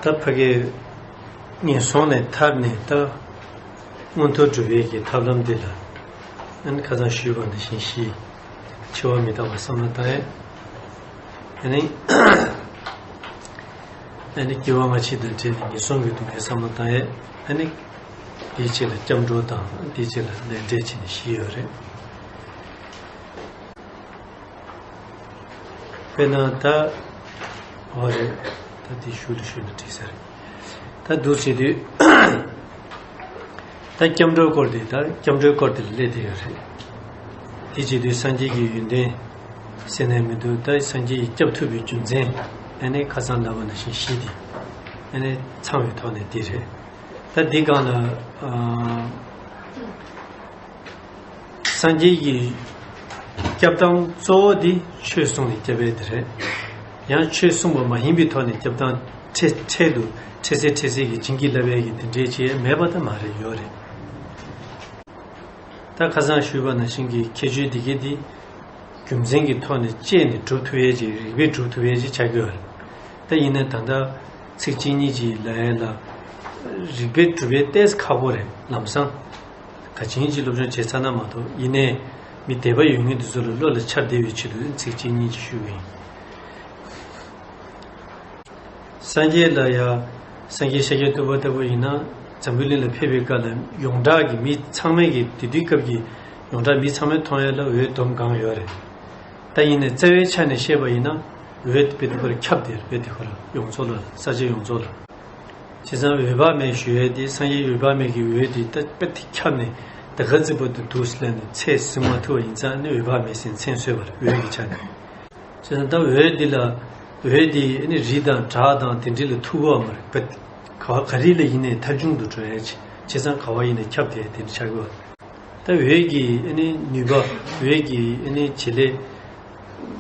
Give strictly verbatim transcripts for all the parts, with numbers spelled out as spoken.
ད་ཕ་གིའི་ངན་སོང་ནས་ཐར་ནས་ད་མངོན་མཐོ་སྒྲུབ་པའི་གི་ཐབས་ལམ་འདི་ལ་ཨ་ནི་ཁ་སང་ཞུས་པ་ནང་བཞིན་བཞི། འཆི་བ་མི་རྟག་པ་བསམ་བློ་བཏང་ཡས། ཨ་ནི་ཨ་ནི་སྐྱེ་བ་སྔ་ཕྱི་དང་འབྲེལ་ནས་ངན་སོང་གི་སྡུག་བསྔལ་བསམ་བློ་བཏང་ཡས། ཨ་ནི་དེའི་ཆེད་ལ་སྐྱབས་འགྲོ་དང་དེའི་ཆེད་ལ་ལས་འབྲས་བྱས་ནས་བཞི་ཡོད་རེད། དཔེར་ན་ད། འོ་རེད། ད་དེ་ཞུ་ལ་ཞུ་ལ་བྲིས་ས་རེད། ད་འདུག་བྱེད་དུས། ད་སྐྱབས་འགྲོའི་སྐོར་དེ་ད་སྐྱབས་འགྲོའི་སྐོར་དེ་ལ་སླེབས་བསྡད་ཡོད་རེད། དེ་བྱེད་དུས་སངས་རྒྱས་ཀྱི་ཡོན་ཏན་ཟེར་ནས་མི་འདུག་ད་སངས་རྒྱས་ཀྱི་སྐྱབས་ཐུབ་པའི་རྒྱུ་མཚན་ཨ་ནི་ཁ་སང་ལབ་པ་ནང་བཞིན་བཞི་དེ་ཨ་ནི་ཚང་བའི་ཐོག་ནས་དེ་རེད། ད་འདི་སྒང་ལ། ཨ། སངས་རྒྱས་ཀྱི་སྐྱབས་སྟངས་གཙོ་བོ་འདི་ཆོས་གསུངས་ནས་སྐྱབས་པའི་འདི་རེད། ཡང་ཆོས་གསུངས་པ་མ་ཡིན་པའི་ཐོག་ནས་སྐྱབས་སྟངས་འཕྲལ་འཕྲལ་དུ་འཕྲལ་སེལ་འཕྲལ་སེལ་གྱི་བྱིན་གྱིས་བརླབས་པའི་གི་འདི་འདྲའི་ཆེད་མེད་པ་ད་མ་རེད། ཡོད་རེད། ད་ཁ་སང་ཞུས་པ་ནང་བཞིན་གྱི་ཁྱད་ཆོས་འདི་གས་འདི་རྒྱུ་མཚན་གྱི་ཐོག་ནས་དཔྱད་ནས་སྒྲུབ་ཐུབ་ཡས་ཀྱི་རིགས་པས་སྒྲུབ་ཐུབ་ཡས་ཀྱི་ཆ་རྒྱུ་རེད། ད་ཡིན་ན་ད་ལྟ་ཚིག་གཅིག་གཉིས་ཀྱིས་ལབ་ཡས་ལ་རིགས་པས་སྒྲུབ་པའི་ཏོག་ཙམ་ཁག་པོ་རེད། ལམ་སང་ག་ཅིན་གྱི་སློབ་སྦྱོང་བྱས་ཚར་ན་མ་གཏོགས། ཡིན་ནའི་མི་དད་པ་ཡོད་མཁན་དེ་ཚོ་ལ་བློ་ལ་འཆར་བདེ་བའི་ཆེད་དུ་ཚིག་གཅིག་གཉིས་ཀྱིས་ཞུས་པ་ཡིན། སངས་རྒྱས་ལ་ཡ། སངས་རྒྱས་ཤཱཀྱ་ཐུབ་པ་ལྟ་བུ་ཡིན་ན་འཛམ་བུ་གླིང་ལ་ཕེབས་པའི་སྐབས་ལ་ཡོངས་གྲགས་ཀྱི་མི་ཚང་མས་ཀྱི་དེ་དུས་སྐབས་ཀྱི་ཡོངས་གྲགས་མི་ཚང་མས་མཐོང་ཡས་ལ་འོད་འདོམ་གང་ཡོད་རེད། ད་ཡིན་ནའི་རྩ་བའི་ཆ་ནས་བཤད་པ་ཡིན་ན་འོད་དཔེ་དེ་ཁོ་ར་ཁྱབ་བསྡད་རེད། དཔེ་དེ་ཁོ་ར་ཡོངས་རྫོགས་ལ་ས་ཆ་ཡོངས་རྫོགས་ལ། བྱས་ཙང་འོད་དཔག་མེད་ཞུ་ཡས་དེ་སངས་རྒྱས་འོད་དཔག་མེད་ཀྱི་འོད་དེ་ད་དཔེ་དེ་ཁྱབ་ནས་ད་ག་ཚོད་བར་དུ་འདུག་ལབ་ནས་ཚད་ཟིན་མ་ཐུབ་པ་ཡིན་ཙང་ནི་འོད་དཔག་མེད་ཟེར་མཚན་གསོལ་བ་རེད། འོད་ཀྱི་ཆ་ནས། བྱས་ཙང་ད་འོད་འདི་ལ་འོད་འདི་ནི་རི་དང་བྲག་དང་དེ་འདྲ་ལ་ཐུག་གི་ཡོད་མ་རེད། ག་ག་རི་ལ་ཡིན་ནའི་ཐལ་འགྱུར་དུ་འགྲོ་ཡས་ཆེ། བྱས་ཙང་ག་བ་ཡིན་ནའི་ཁྱབ་བསྡད་དེ་འདྲ་ཆགས་ཀྱི་ཡོད་རེད། ད་འོད་ཀྱི་ཨ་ནི་ནུས་པ། འོད་ཀྱི་ཨ་ནི་བྱེད་ལས་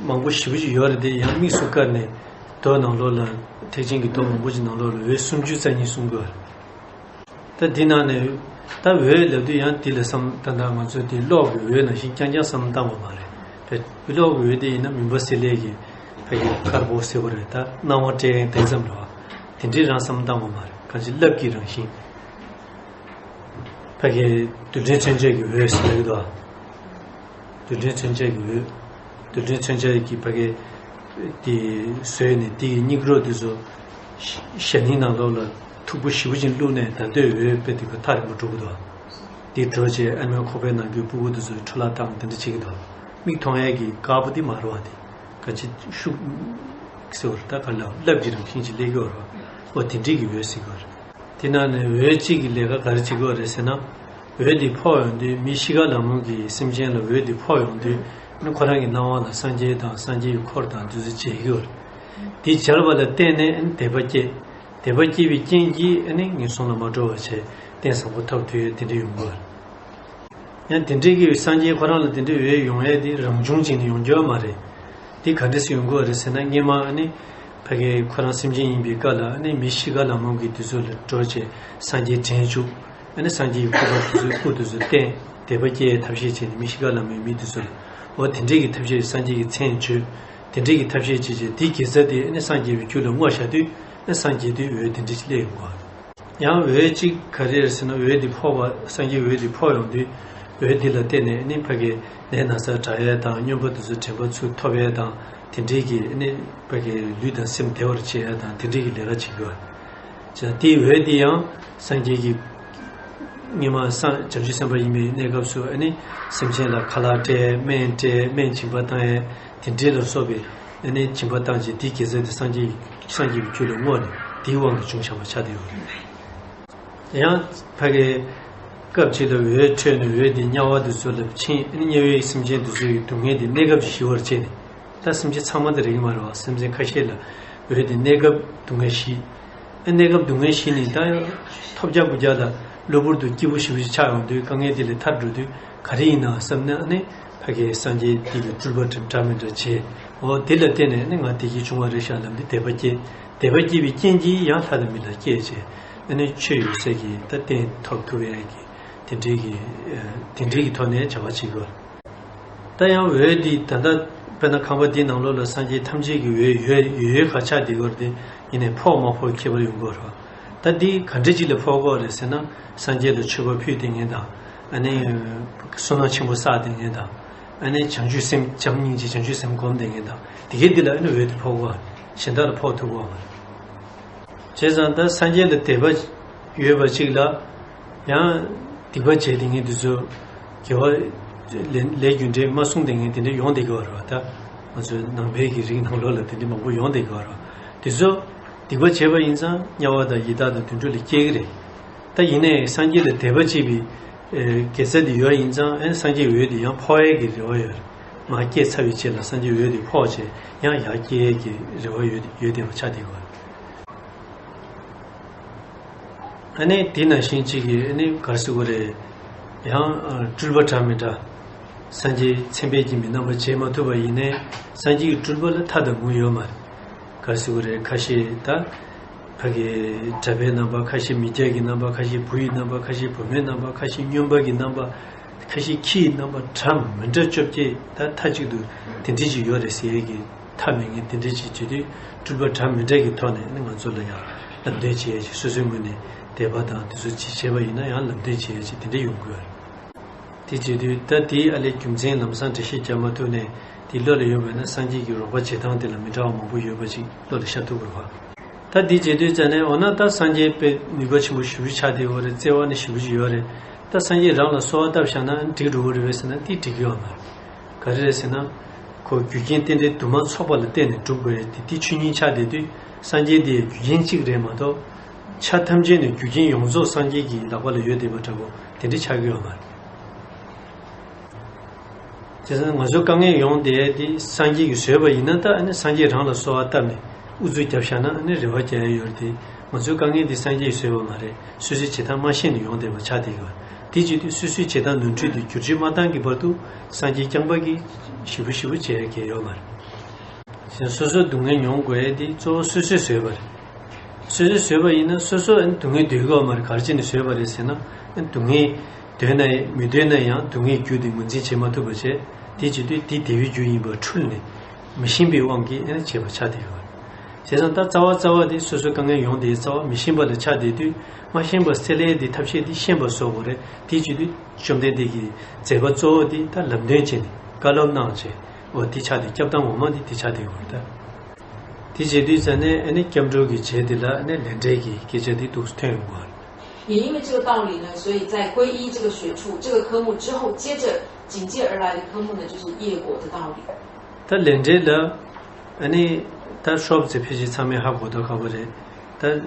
མང་པོ་ཞེ་པོ་ཅིག་ཡོད་རེད་དེ། ཡང་དམིགས་སུ་བཀར་ནས་མདོ་ནང་ལོགས་ལ་ཐེག་ཆེན་གྱི་མདོ་མང་པོ་ཅིག་ནང་ལོགས་ལ་འོད་སུམ་ཅུ་རྩ་གཉིས་གསུང་གི་ཡོད་རེད། ད་འདི་ནང་ནས་ད་འོད་ལབ་དུས་ཡང་འདི་ལ་བསམ། ད་ལྟ་ང་ཚོས་འདི་གློག་གི་འོད་ནང་བཞིན་རྐྱང་རྐྱང་བསམ་བློ་བཏང་བ་མ་རེད་པས། གློག་གི་འོད་དེ་ཡིན་ན་མུན་པ་སེལ་ལས་ཀྱི་ཕ་གི་དཀར་པོ་སེར་པོ་རེད། ད་སྣང་བ་སྤྲད་མཁན་དེ་ཙམ་རེད་བ། དེ་འདྲའི་རང་བསམ་བློ་བཏང་བ་མ་རེད། གང་ཅི་རླབས་ཀྱི་རང་བཞིན། ཕ་གི་རྡུལ་ཕྲན་མཚོན་བྱེད་ཀྱི་འོད་ཟེར་གྱི་འདུག་བ། རྡུལ་ཕྲན་མཚོན་བྱེད་ཀྱི་འོད། རྡུལ་ཕྲན་མཚོན་བྱེད་ཀྱི་ཕ་གི་དེ་བཟོས་ནས་དེ་ཡི་སྙིགས་རོ་དེ་ཚོ་ཞ་ཞ་ནིང་ནང་ལོགས་ལ་མཐུག་པོ་ཞེ་པོ་ཅིག་བླུགས་ནས་ད་ལྟའི་འོད་དཔེ་དེ་ཁོ་ཐག་རིང་པོ་འགྲོ་གི་འདུག་བ། དེ་འགྲོ་བྱས་ཨ་མའི་ཁོག་པའི་ནང་གི་ཕྲུ་གུ་དེ་ཚོ་འཕྲོ་བརླག་བཏང་དེ་འདྲ་བྱེད་ཀྱི་འདུག་བ། མིག་མཐོང་ཡས་ཀྱི་དཀར་པོ་དེ་མ་རེད་བ། དེ་ག་ཅི་ཤུགས་ཟེར་བ་རེད། ད་ག་ལ་རླབས་ཀྱི་རང་བཞིན་ཅིག་སླེབས་ཀྱི་ཡོད་རེད་བ། འོ་དེ་འདྲའི་གི་འོད་ཟེར་གྱི་ཡོད་རེད། དེ་ནང་ནས་འོད་གཅིག་གི་ལས་ཀ་ག་རེ་བྱེད་ཀྱི་ཡོད་རེད་ཟེར་ན། འོད་དེ་ཕོག་ཡོང་དུས་མི་ཤི་ཁ་ལ་མོ་གི་སེམས་ཅན་ལ་འོད་དེ་ཕོག་ཡོང་དུས་ནི་ཁོ་རང་གི་སྣང་བ་ལ་སངས་རྒྱས་དང་སངས་རྒྱས་ཀྱི་འཁོར་དང་དེ་ཚོ་མཇལ་གྱི་ཡོད་རེད། དེ་མཇལ་བ་ལ་བརྟེན་ནས་དད་པ་སྐྱེས། དད་པ་སྐྱེས་པའི་རྐྱེན་གྱིས་ནི་ངན་སོང་ལ་མ་འགྲོ་བ་བྱས་རྟེན་བཟང་པོ་ཐོབ་ཐུབ་ཡས་དེ་འདྲ་ཡོང་གི་ཡོད་རེད། ཡང་དེ་འདྲའི་གི་སངས་རྒྱས་ཁོ་རང་ལ་དེ་འདྲའི་འོད་ཡོང་ཡས་དེ་རང་བྱུང་ཅིག་ནས་ཡོང་རྒྱུ་མ་རེད། དེ་ག་འདྲ་སེ་ཡོང་གི་ཡོད་རེད་ཟེར་ན། སྔོན་མ་ཨ་ནི་ཕ་གི་ཁོ་རང་སེམས་ཅན་ཡིན་པའི་སྐབས་ལ་ཨ་ནི་མི་ཤི་ཁ་ལ་མོ་གི་དུས་ཚོད་ལ་འགྲོ་བྱས་སངས་རྒྱས་དྲན་བཅུག་ཨ་ནི་སངས་རྒྱས་ཀྱི་སྐུ་པར་དུས་ཚོད་སྐུ་དུས་ཚོད་བསྟན། དད་པ་སྐྱེ་ཡས་ཐབས་ཤེས་བྱས་ནས་མི་ཤི་ཁ་ལ་མོའི་མི་དུས་ཚོད་ལ། འོ་དེ་འདྲའི་གི་ཐབས་ཤེས་སངས་རྒྱས་ཀྱི་མཚན་བརྗོད། དེ་འདྲའི་གི་ཐབས་ཤེས་བྱས་བྱས་དེའི་དགེ་རྩ་དེ་ཨ་ནི་སངས་རྒྱས་པའི་རྒྱུད་ལ་བསྔོ་བཞག་དུས་ཨ་ནི་སངས་རྒྱས་དུས་འོད་དེ་འདྲ་ཅིག་སླེབས་ཡོང་གི་ཡོད་རེད། ཡང་འོད་གཅིག་ག་རེ་རེད་ཟེར་ན། འོད་འདི་ཕོག་པ། སངས་རྒྱས་འོད་འདི་ཕོག་ཡོང་དུས་འོད་འདི་ལ་བརྟེན་ནས་ནི་ཕ་གི་ནད་ན་ཚ་དྲག་ཡས་དང་། སྨྱོན་པ་དེ་ཚོ་དྲན་པ་ཚུར་ཐོབ་ཡས་དང་། དེ་འདྲའི་གི་ནི་ཕ་གི་ལུས་དང་སེམས་བདེ་བར་བྱེད་ཡས་དང་དེ་འདྲའི་གི་ལས་ཀ་བྱེད་དགོས། བྱས་དེའི་འོད་འདི་ཡང་སངས་རྒྱས་ཀྱི་སྔོན་མ་སངས་བྱང་ཆུབ་སེམས་དཔའ་ཡིན་པའི་གནས་སྐབས་སུ་ཨ་ནི་སེམས་ཅན་ལ་ཁ་ལག་སྤྲད། སྨན་སྤྲད། སྨན་སྦྱིན་པ་བཏང་ཡས། དེ་འདྲའི་ལ་སོགས་པའི་ཨ་ནི་སྦྱིན་པ་བཏང་བྱས་དེའི་དགེ་རྩ་དེ་སངས་རྒྱས་སངས་རྒྱས་པའི་རྒྱུད་ལ་བསྔོས་ནས་དེའི་དབང་གིས་བྱུང་བཞག་པ་ཆགས་བསྡད་ཡོད་རེད། ཡང་ཕ་གི་སྐབས་གཅིག་ལ་འོད་འཕྲོས་ནས་འོད་དེ་དམྱལ་བ་དེ་ཚོ་ལ་ཕྱིན། ཨ་ནི་དམྱལ་བའི་སེམས་ཅན་དེ་ཚོའི་སྡུག་བསྔལ་དེ་གནས་སྐབས་ཀྱི་ཞི་བར་བྱས་ནས། ད་སེམས་ཅན་ཚང་མ་དེ་རེད་ཀྱི་མ་རེད་བ། སེམས་ཅན་ཁ་ཤས་ལ་འོད་དེ་གནས་སྐབས་སྡུག་བསྔལ་ཞི། ཨ་གནས་སྐབས་སྡུག་བསྔལ་ཞི་ནས་ད་ཐོབ་རྒྱག་རྒུ་རྒྱག་ལ་གློ་བུར་དུ་སྐྱིད་པོ་ཞེ་པོ་ཞིག་ཆགས་ཡོང་དུས་དཀའ་ངལ་དེ་ལས་ཐར་འགྲོ་དུས་ག་རེ་ཡིན་ན་བསམ་ནས། ཨ་ནི་ཕ་གི་སངས་རྒྱས་དེ་ལ་སྤྲུལ་པ་འདྲ་མི་འདྲ་བྱས། འོ་དེ་ལ་བརྟེན་ནས་ཨ་ནི་ང་བདེ་སྐྱིད་བྱུང་བ་རེད་ཤག་ལབ་ནས་དད་པ་སྐྱེས། དད་པ་སྐྱེས་པའི་རྐྱེན་གྱིས་ཡང་ལྷ་དང་མི་ལ་སྐྱེས་བྱས། ཨ་ནི་ཆོས་ཡོད་སའི་གི་ད་རྟེན་ཐོབ་ཐུབ་ཡས་ཀྱི་དེ་འདྲའི་གི་དེ་འདྲའི་གི་ཐོག་ནས་བྱ་བ་བྱེད་དགོས། ད་ཡང་འོད་འདི་ད་ལྟ་དཔེར་ན་ཁང་པ་འདི་ནང་ལོགས་ལ་སངས་རྒྱས་ཐམས་ཅད་ཀྱི་འོད་ཡོད་ཡོད་ཡོད་ག་ཆགས་བསྡད་ཡོད་རེད་དེ། ཡིན་ནའི་ཕོག་མ་ཕོག་ཁྱད་པར་ཡོང་གི་ཡོད་རེད་བ། ད་འདི་ག་འདྲ་ཅིག་ལ་ཕོག་གི་ཡོད་རེད་ཟེར་ན། སངས་རྒྱས་ལ་མཆོད་པ་ཕུལ་བསྡད་མཁན་དང་། ཨ་ནི་བསོད་ནམས་ཆེན་པོ་བསགས་བསྡད་མཁན་དང་། ཨ་ནི་བྱང་ཆུབ་སེམས་བྱམས་སྙིང་རྗེ་བྱང་ཆུབ་སེམས་སྒོམ་བསྡད་མཁན་དང་། དེ་གའི་འདི་ལ་ཨ་ནི་འོད་དེ་ཕོག་གི་ཡོད་རེད། གཞན་དག་ལ་ཕོག་ཐུབ་ཀྱི་ཡོད་མ་རེད། བྱས་ཙང་ད་སངས་རྒྱས་ལ་དད་པ་ཡོད་པ་ཅིག་ལ་ཡང་སྡིག་པ་བྱས་བསྡད་མཁན་དེ་ཚོ་དགེ་བ་ལས་ལས་རྒྱུ་འབྲས་མ་བསྲུངས་བསྡད་མཁན་དེ་འདྲ་ཡོང་བསྡད་ཀྱི་ཡོད་རེད་བ། ད་ང་ཚོའི་ནང་པའི་གི་རིགས་ནང་ལོགས་ལ་དེ་འདྲ་མང་པོ་ཡོང་བསྡད་ཀྱི་ཡོད་རེད་བ། དེ་ཚོ་སྡིག་པ་བྱས་པ་ཡིན་ཙང་དམྱལ་བ་དང་ཡི་དྭགས་དང་དུད་འགྲོ་ལ་སྐྱེ་གི་རེད། ད་ཡིན་ནའི་སངས་རྒྱས་ལ་དད་པ་བྱེད་པའི་ཨེ་དགེ་རྩ་དེ་ཡོད་ཡིན་ཙང་། ཨེ་སངས་རྒྱས་འོད་དེ་ཡང་ཕོག་ཡས་ཀྱི་རེ་བ་ཡོད་རེད། མར་སྐྱེས་ཚར་བའི་རྗེས་ལ་སངས་རྒྱས་འོད་དེ་ཕོག་བྱས་ཡང་ཡར་སྐྱེ་ཡས་ཀྱི་རེ་བ་ཡོད་ཡོད་བསྡད་པ་ཆགས་བསྡད་ཀྱི་ཡོད་རེད། ཨ་ནི་དེ་ནང་བཞིན་གཅིག་གིས་ཨ་ནི་ག་རེ་ཟེར་དགོས་རེད། ཡང་ཨ་སྤྲུལ་པ་འདྲ་མི་འདྲ། སངས་རྒྱས་མཚན་དཔེ་གྱི་མི་རྣམ་པ་མཇལ་མ་ཐུབ་པ་ཡིན་ནའི་སངས་རྒྱས་ཀྱི་སྤྲུལ་པ་ལ་མཐའ་དང་མུ་ཡོད་མ་རེད། ག་རེ་ཟེར་དགོས་རེད། ཁ་ཤས་ད་ཕ་གི་གྲྭ་པའི་རྣམ་པ། ཁ་ཤས་མི་སྐྱ་གི་རྣམ་པ། ཁ་ཤས་བུ་ཡི་རྣམ་པ། ཁ་ཤས་བུ་མོའི་རྣམ་པ། ཁ་ཤས་སྨྱོན་པ་གི་རྣམ་པ། ཁ་ཤས་ཁྱི་ཡི་རྣམ་པ་འདྲ་མི་འདྲ་བཅོ་བརྒྱད། ད་མཐའ་གཅིག་ཏུ་དེ་འདྲ་ཅིག་ཡོད་རེད་ཟེར་ཡས་ཀྱི་མཐའ་མེད་མཁན་དེ་འདྲ་ཅིག་བྱེད་དུས། སྤྲུལ་པ་འདྲ་མི་འདྲ་གི་ཐོག་ནས་ནི་ང་ཚོ་ལ་ཡང་ལམ་སྟོན་བྱེད་ཡས་ཅིག་སོ་སོའི་ངོས་ནས་དད་པ་དང་དེ་ཚོ་ཅིག་བྱས་པ་ཡིན་ན་ཡང་ལམ་སྟོན་བྱེད་ཡས་ཅིག་དེ་འདྲ་ཡོང་གི་ཡོད་རེད། དེ་བྱེད་དུས་ད་དེའི་ཨ་ལས་རྒྱུ་མཚན་ལམ་སང་འགྲེལ་བཤད་རྒྱག་མ་ཐུབ་ནས། དེ་བློ་ལ་ཡོད་པ་ཡིན་ན་སངས་རྒྱས་ཀྱི་རོགས་པ་བྱེད་སྟངས་དེ་ལ་མི་འདྲ་བ་མང་པོ་ཡོད་པ་ཅིག་བློ་ལ་ཤར་ཐུབ་དགོས་པ། ད་འདི་བྱེད་དུས་ཙ་ནས་འོ་ན་ད་སངས་རྒྱས་དཔེ་ནུས་པ་ཆེན་པོ་ཞེ་པོ་ཆགས་བསྡད་ཡོད་རེད། བརྩེ་བ་ནི་ཞེ་པོ་ཅིག་ཡོད་རེད། ད་སངས་རྒྱས་རང་ལ་གསོལ་བ་བཏབ་བཞག་ན་འགྲིག་འགྲོ་གི་རེད་པས་ཟེར་ན་དེ་འགྲིག་གི་ཡོད་མ་རེད། ག་རེ་རེད་ཟེར་ན། ཁོ་རྒྱུ་རྐྱེན་རྟེན་འབྲེལ་དུ་མ་ཚོགས་པ་ལ་བརྟེན་ནས་འགྲུབ་དགོས་ཡ་དེ་དེ་ཆོས་ཉིད་ཆགས་བསྡད་དུས། སངས་རྒྱས་དེ་རྒྱུ་རྐྱེན་གཅིག་རེད་མ་གཏོགས། ཆ་ཐམས་ཅད་ནས་རྒྱུ་རྐྱེན་ཡོངས་རྫོགས་སངས་རྒྱས་ཀྱི་ལག་པ་ལ་ཡོད་བསྡད་པ་འདྲ་པོ་དེ་འདྲ་ཆགས་ཀྱི་ཡོད་མ་རེད། བྱས་ཙང་ང་ཚོ་དཀའ་ངལ་ཡོང་བསྡད་ཡ་དེ་སངས་རྒྱས་ཀྱིས་བཟོས་པ་ཡིན་ན། ད་ཨ་ནི་སངས་རྒྱས་རང་ལ་གསོལ་བ་བཏབ་ནས་ཨུ་ཚུགས་བརྒྱབ་བཞག་ན་ཨ་ནི་རེ་བ་རྒྱག་ཡ་ཡོད་རེད་དེ། ང་ཚོའི་དཀའ་ངལ་འདི་སངས་རྒྱས་ཀྱིས་བཟོས་པ་མ་རེད། སོ་སོའི་བྱེད་སྟངས་མ་ཤེས་ནས་ཡོང་བསྡད་པ་ཆགས་བསྡད་ཡོད། དེ་བྱེད་དུས་སོ་སོའི་བྱེད་སྟངས་ནོར་འཁྲུལ་དེ་བསྒྱུར་བཅོས་མ་བཏང་གི་བར་དུ་སངས་རྒྱས་རྐྱང་པ་གིས་ཞེ་པོ་ཞེ་པོ་བྱེད་ཡ་གལ་ཡོད་མ་རེད། སོ་སོ་སྡུག་བསྔལ་མྱོང་དགོས་ཡ་དེ་གཙོ་བོ་སོ་སོས་བཟོས་པ་རེད། སོ་སོས་བཟོས་པ་ཡིན་ན་སོ་སོ་ཨ་ནི་སྡུག་བསྔལ་འདོད་ཀྱི་ཡོད་མ་རེད། ག་རེ་བྱས་ནས་བཟོས་པ་རེད་ཟེར་ན། ཨ་ནི་སྡུག་བསྔལ་འདོད་ན་ཡང་མི་འདོད་ན་ཡང་སྡུག་བསྔལ་རྒྱུ་དེ་ངོས་འཛིན་བྱེད་མ་ཐུབ་པ་བྱས། དེ་བྱེད་དུས་དེ་བདེ་བའི་རྒྱུ་ཡིན་པ་འཁྲུལ་ནས་མི་ཤེས་པའི་དབང་གིས་ཨ་ནི་བྱས་པ་ཆགས་བསྡད་ཡོད་རེད། བྱས་ཙང་ད་རྩ་བ་རྩ་བ་དེ་སོ་སོའི་དཀའ་ངལ་ཡོང་དེའི་རྩ་བ་མི་ཤེས་པ་ལ་ཆགས་བསྡད་དུས། མ་ཤེས་པ་སེལ་ཡས་དེ་ཐབས་ཤེས་དེ་ཤེས་པ་བཟོ་དགོས་རེད། དེ་བྱེད་དུས་བཅོམ་ལྡན་འདས་ཀྱིས་མཛད་པ་གཙོ་བོ་དེ་ད་ལམ་སྟོན་བྱས་ནས་བཀའ་སློབ་གནང་བྱས། འོ་དེ་ཆགས་དེ་སྐྱབས་སྟངས་ངོ་མ་དེ་དེ་ཆགས་བསྡད་ཡོད་རེད་ད། དེ་བྱེད་དུས་ཙ་ནས་ཨ་ནི་སྐྱབས་འགྲོ་གི་རྗེས་དེ་ལ་ཨ་ནི་ལས་འབྲས་ཀྱི་སྐད་ཆ་དེ་འདུག་སེ་ཐོན་ཡོང་གི་ཡོད་རེད། 也因为这个道理呢，所以在皈依这个学处、这个科目之后，接着紧接而来的科目呢，就是业果的道理。 ད་ལས་འབྲས་ལ་ཨ་ནི་ད་ཤོབ་ཙེ་ཕལ་ཆེར་ཚང་མས་ཧ་གོ་ཐག་ཁ་པོ་རེད། ད་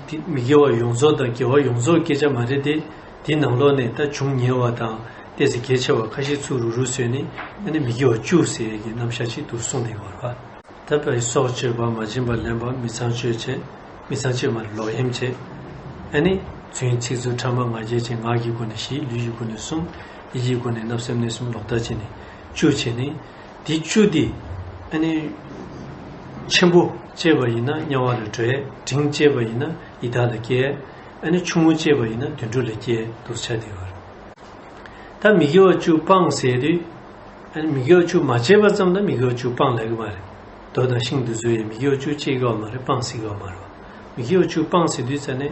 དེ་མི་དགེ་བ་ཡོངས་རྫོགས་དང་དགེ་བ་ཡོངས་རྫོགས་སྐད་ཆ་མ་རེད་དེ། དེ་ནང་ལོགས་ནས་ད་བྱུང་ཉེ་བ་དང་ཏོག་ཙམ་གལ་ཆེ་བ་ཁ་ཤས་ཚུར་རུག་རུག་བཟོས་ནས་ཨ་ནི་མི་དགེ་བ་བཅུ་ཟེར་ཡས་ཀྱི་རྣམ་གཞག་ཅིག་འདུག་སེ་གསུངས་བསྡད་ཡོད་རེད་པ། ད་བར་སྲོག་གཅོད་པ། མ་བྱིན་པ་ལེན་པ། མི་ཚངས་སྤྱོད་བྱེད། མི་ཚངས་སྤྱོད་མ་རེད། ལོག་གཡེམ་བྱེད། ཨ་ནི་རྫུན་ཚིག་རྩུབ་ཕྲ་མ་ང་རྒྱལ་ཅན། ངག་གི་སྒོ་ནས་བཞི། ལུས་ཀྱི་སྒོ་ནས་གསུམ། ཡིད་ཀྱི་སྒོ་ནས་བརྣབ་སེམས་ནས་གསུམ། ལོག་ལྟ་བྱས་ནས་བཅུ་བྱས་ནས། འདི་བཅུ་འདི་ཨ་ནི་ཆེན་པོ་བྱས་པ་ཡིན་ན་དམྱལ་བ་ལ་འགྲོ་ཡས། འབྲིང་བྱས་པ་ཡིན་ན་ཡི་དྭགས་ལ་སྐྱེ་ཡས། ཨ་ནི་ཆུང་ངུ་བྱས་པ་ཡིན་ན་དུད་འགྲོ་ལ་སྐྱེ་ཡས་འདུག་སེ་ཆགས་བསྡད་ཡོད་རེད། ད་མི་དགེ་བ་བཅུ་སྤངས་ཟེར་དུས། ཨ་ནི་མི་དགེ་བ་བཅུ་མ་བྱས་པ་ཙམ་ལ་མི་དགེ་བ་བཅུ་སྤངས་ལབ་ཀྱི་མ་རེད། རྡོ་དང་ཤིང་དེ་ཚོ་ཡང་མི་དགེ་བ་བཅུ་བྱེད་ཀྱི་ཡོད་མ་རེད། སྤངས་སྲིད་ཀྱི་ཡོད་མ་རེད་པ། མི་དགེ་བ་བཅུ་སྤངས་ཟེར་དུས་ཙ་ནས།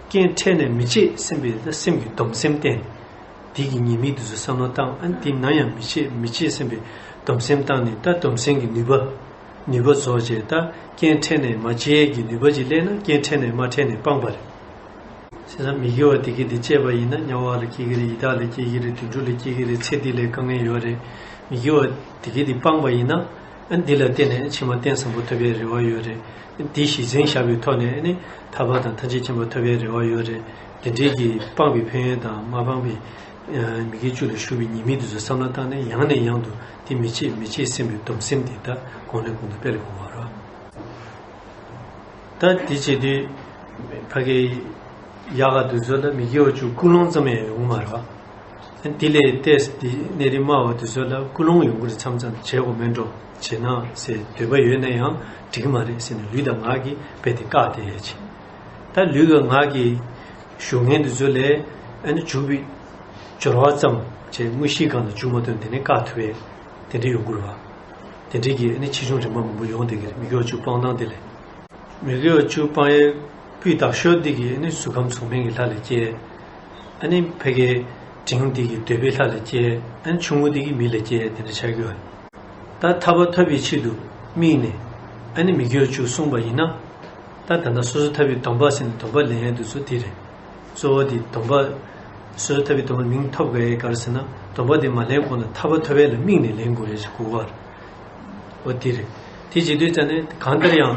རྐྱེན་འཕྲད་ནས་མི་བྱེད་སེམས་པའི་ད་སེམས་ཀྱི་སྡོམ་སེམས་བསྟེན། དེ་གི་ཉེས་དམིགས་དེ་ཚོ་བསམ་བློ་བཏང་། ཨ་ནི་དེ་ནམ་ཡང་མི་བྱེད་མི་བྱེད་སེམས་པའི་སྡོམ་སེམས་བཏང་ནས། ད་སྡོམ་སེམས་ཀྱི་ནུས་པ་ནུས་པ་རྫོགས་བྱས། ད་རྐྱེན་འཕྲད་ནས་མ་བྱེད་ཀྱི་ནུས་པ་ཅིག་སླེབས་ན་རྐྱེན་འཕྲད་ནས་མ་འཕྲད་ནས་སྤངས་པ་རེད། བྱས་ཙང་མི་དགེ་བ་དེ་གས་དེ་བྱས་པ་ཡིན་ན་དམྱལ་བ་ལ་སྐྱེ་གི་རེད། ཡི་དྭགས་ལ་སྐྱེ་གི་རེད། དུད་འགྲོ་ལ་སྐྱེ་གི་རེད། ཚེ་འདི་ལ་དཀའ་ངལ་ཡོད་རེད། མི་དགེ་བ་དེ་གས་དེ་སྤངས་པ་ཡིན་ན། ཨ་འདི་ལ་བརྟེན་ནས་ཕྱི་མ་རྟེན་བཟང་པོ་ཐོབ་པའི་རེ་བ་ཡོད་རེད། འདི་གཞི་འཛིན་བཞག་པའི་ཐོག་ནས་ཨ་ནི་ཐར་པ་དང་ཐམས་ཅད་མཁྱེན་པ་ཐོབ་པའི་རེ་བ་ཡོད་རེད། དེ་འདྲའི་གི་སྤངས་པའི་ཕན་ཡོན་དང་མ་སྤངས་པའི་མི་དགེ་བཅུ་ལ་ཞུགས་པའི་ཉེས་དམིགས་དེ་ཚོ་བསམ་བློ་བཏང་ནས་ཡང་ནས་ཡང་དུ་དེ་མི་བྱེད་མི་བྱེད་སེམས་པའི་སྡོམ་སེམས་དེ་ད་གོང་ནས་གོང་དུ་སྤེལ་དགོས་པ་རེད། ད་དེ་བྱེད་དུས་ཕ་གི་ཡག་ག་དུས་ཚོད་ལ་མི་དགེ་བ་བཅུ་ཀུན་སློང་ཙམ་ཡང་ཡོང་མ་རེད་བ། དེ་ལས་ཏེས་དེ་གནས་རིམ་དམའ་བ་དུས་ཚོད་ལ་ཀུན་སློང་ཡོང་གི་རེད། མཚམས་མཚམས་བྱེད་དགོས་མེད་འགྲོ། བྱེད་ན་ཟེར་འདོད་པ་ཡོད་ན་ཡང་འགྲིག་གི་མ་རེད་ཟེར་ནས་ལུས་དང་ངག་གིས་རྦད་དེ་བཀག་བསྡད་ཡས་ཅིག་ད་ལུས་ཀྱི་ངག་གི་ཞུ་མཁན་དུས་ཚོད་ལས་ཨ་ནི་འཇུག་པའི་སྦྱོར་བ་ཙམ་བྱས། དངོས་གཞིའི་སྒང་ལ་འཇུག་མ་ཐུབ། དེ་ནས་བཀག་ཐུབ་ཡས་དེ་འདྲ་ཡོང་གི་རེད་བ། དེ་འདྲའི་གི་ཨ་ནི་ཆེ་ཆུང་རིམ་པ་མང་པོ་ཡོང་བསྡད་ཀྱི་རེད། མི་དགེ་བ་བཅུ་སྤང་སྟངས་དེ་ལས། མི་དགེ་བ་བཅུ་སྤང་ཡའི་སྤུས་དག་ཤོས་འདི་གིས་ཨ་ནི་གཟུགས་ཁམས་གཟུགས་མེད་ཀྱི་ལྷ་ལ་སྐྱེ། ཨ་ནི་ཕ་གིའི་འབྲིང་འདི་གིས་འདོད་པའི་ལྷ་ལ་སྐྱེ། ཨ་ནི་ཆུང་ངུ་འདི་གིས་མི་ལ་སྐྱེ། དེ་འདྲ་ཆགས་ཀྱི་ཡོད། ད་ཐར་པ་ཐོབ་པའི་ཆེད་དུ་དམིགས་ནས་ཨ་ནི་མི་དགེ་བ་བཅུ་བསྲུངས་པ་ཡིན་ན། ད་ད་ལྟ་སོ་སོ་ཐར་པའི་སྡོམ་པ་ཟེར་ནས་སྡོམ་པ་ལེན་ཡས་འདི་ཚོ་འདི་རེད། གཙོ་བོ་འདི་སྡོམ་པ། སོ་སོ་ཐར་པའི་སྡོམ་པ་མིང་ཐོབ་དགོས་ཡས་ག་རེ་ཟེར་ན། སྡོམ་པ་འདི་མ་ལེན་གོང་ལ་ཐར་པ་ཐོབ་ཡས་ལ་དམིགས་ནས་ལེན་དགོས་ཡས་ཞིག་དགོས་པ་རེད། འོ་འདི་རེད། དེ་བྱེད་དུས་ཙ་ནས་གང་ལྟར་ཡང་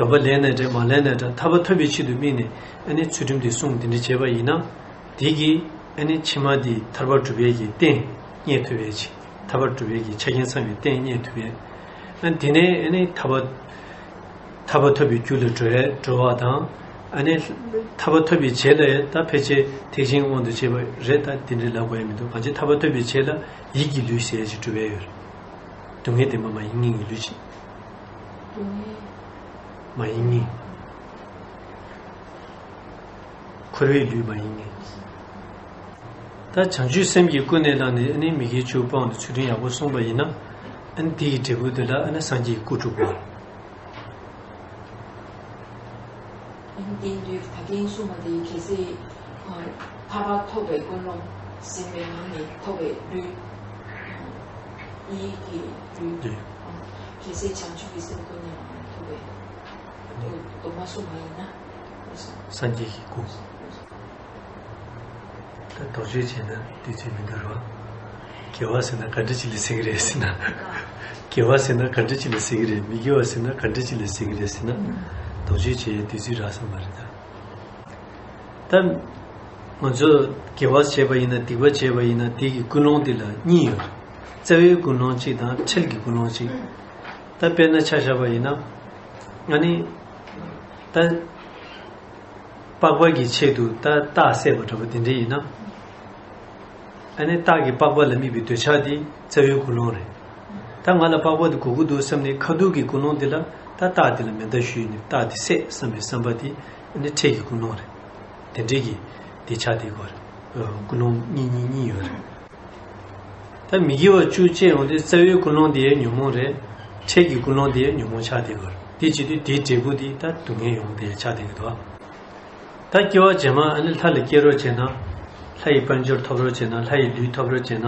སྡོམ་པ་ལེན་ནའི་འདྲ་མ་ལེན་ནའི་འདྲ་ཐར་པ་ཐོབ་པའི་ཆེད་དུ་དམིགས་ནས་ཨ་ནི་ཚུལ་ཁྲིམས་འདི་བསྲུང་འདི་འདྲ་བྱས་པ་ཡིན་ན། དེ་གིས་ཨ་ནི་ཕྱི་མ་འདི་ཐར་པ་སྒྲུབ་ཡས་ཀྱི་རྟེན་རྙེད་ཐུབ་ཡས་ཅིག་ཐར་པ་སྒྲུབ་ཡས་ཀྱི་ཆ་རྐྱེན་ཚང་བའི་རྟེན་རྙེད་ཐུབ་ཡས། ཨ་དེ་ནས་ཨ་ནི་ཐར་པ། ཐར་པ་ཐོབ་པའི་རྒྱུ་ལ་འགྲོ་ཡས་འགྲོ་བ་དང་། ཨ་ནི་ཐར་པ་ཐོབ་པའི་རྗེས་ལ་ཡང་ད་ཕལ་ཆེར་ཐེག་ཆེན་དབང་དུ་བྱས་པ་རེད། ད་དེ་འདྲའི་ལབ་དགོས་ཡས་མི་འདུག་གང་ཅི་ཐར་པ་ཐོབ་པའི་རྗེས་ལ་ཡིད་ཀྱི་ལུས་ཟེར་ཡས་ཅིག་གྲུབ་ཡས་ཡོད་རེད། སྡུག་བསྔལ་བདེན་པ་མ་ཡིན་ངེས་ཀྱི་ལུས་ཅིག་སྡུག་བསྔལ། མ་ཡིན་ངེས། འཁོར་བའི་ལུས་མ་ཡིན་ངེས། ད་བྱང་ཆུབ་སེམས་ཀྱིས་ཀུན་ནས་བསླངས་ནས་ཨ་ནི་མི་དགེ་བཅུ་སྤངས་ནས་ཚུལ་ཁྲིམས་ཡག་པོ་བསྲུངས་པ་ཡིན་ན། ཨ་ནི་དེ་ཡི་འབྲས་བུ་དེ་ལ་ཨ་ནི་སངས་རྒྱས་ཀྱི་སྐུ་འགྲུབ་པ། ཨ་ནི་དེ་ཡིན་དུས་ད་གིན་གསུངས་པ་དེ་གལ་སྲིད་ཐར་པ་ཐོབ་པའི་ཀུན་སློང་ཟིན་པའི་ངང་ནས་ཐོབ་པའི་ལུས། ཡིད་ཀྱི་ལུས། ལུས། གལ་སྲིད་བྱང་ཆུབ་ཀྱི་སེམས་ཀུན་ནས་ཐོབ་པའི་སྡོམ་པ་བསྲུངས་པ་ཡིན་ན། སངས་རྒྱས་ཀྱི་སྐུ། ད་དོགས་གཅོད་བྱས་ན་དུས་ཚོད་མི་འདུག་རོ། དགེ་བ་ཟེར་ན་ག་འདྲ་ཅིག་ལ་ཟེར་གི་རེད་ཟེར་ན། དགེ་བ་ཟེར་ན་ག་འདྲ་ཅིག་ལ་ཟེར་གི་རེད། མི་དགེ་བ་ཟེར་ན་ག་འདྲ་ཅིག་ལ་ཟེར་གི་རེད་ཟེར་ན། དོགས་གཅོད་བྱེད་ཡའི་དུས་ཚོད་རག་ས་མ་རེད་ད། ད། ང་ཚོ་དགེ་བ་བྱས་པ་ཡིན་ན་སྡིག་པ་བྱས་པ་ཡིན་ན་དེ་གི་ཀུན་སློང་དེ་ལ་གཉིས་ཡོད། རྩ་བའི་ཀུན་སློང་གཅིག་དང་ཁྲེལ་གྱི་ཀུན་སློང་གཅིག་ད་དཔེར་ན་ཆ་བཞག་པ་ཡིན་ན། ང་ནི། ད། པགས་པ་གི་ཆེད་དུ་ད་སྟག་བསད་པ་འདྲ་པོ་དེ་འདྲ་ཡིན་ན། ཨ་ནི་སྟག་གི་པགས་པ་ལ་དམིགས་པའི་འདོད་ཆགས་དེ་རྩ་བའི་ཀུན་སློང་རེད། ད་ང་ལ་པགས་པ་དེ་དགོས་ཀྱི་འདུག་བསམ་ནས་ཁ་ཐུག་གི་ཀུན་སློང་དེ་ལ་ད་སྟག་དེ་ལ་མེ་མདའ་གཞུས་ནས་སྟག་དེ་བསད་བསམ་པའི་བསམ་པ་དེ་ཨ་ནི་ཁྲེལ་གྱི་ཀུན་སློང་རེད། དེ་འདྲའི་གི་དེ་ཆགས་བསྡད་ཀྱི་ཡོད་རེད། ཀུན་སློང་གཉིས་གཉིས་གཉིས་ཡོད་རེད། ད་མི་དགེ་བ་བཅུ་སྤྱད་ཡོང་དུས་རྩ་བའི་ཀུན་སློང་དེ་ཉོན་མོངས་རེད། ཁྲེལ་གྱི་ཀུན་སློང་དེ་ཉོན་མོངས་ཆགས་བསྡད་ཀྱི་ཡོད་རེད། དེ་བྱེད་དུས་དེའི་འབྲས་བུ་དེ་ད་སྡུག་བསྔལ་ཡོང་བསྡད་ཆགས་བསྡད་ཀྱི་འདུག་ད་སྐྱེ་བ་རྗེས་མ་ཨ་ནི་ལྷ་ལ་སྐྱེ་རོགས་བྱས་ན། ལྷ་ཡི་དཔལ་འབྱོར་ཐོབ་རོགས་བྱས་ན། ལྷ་ཡི་ལུས་ཐོབ་རོགས་བྱས་ན།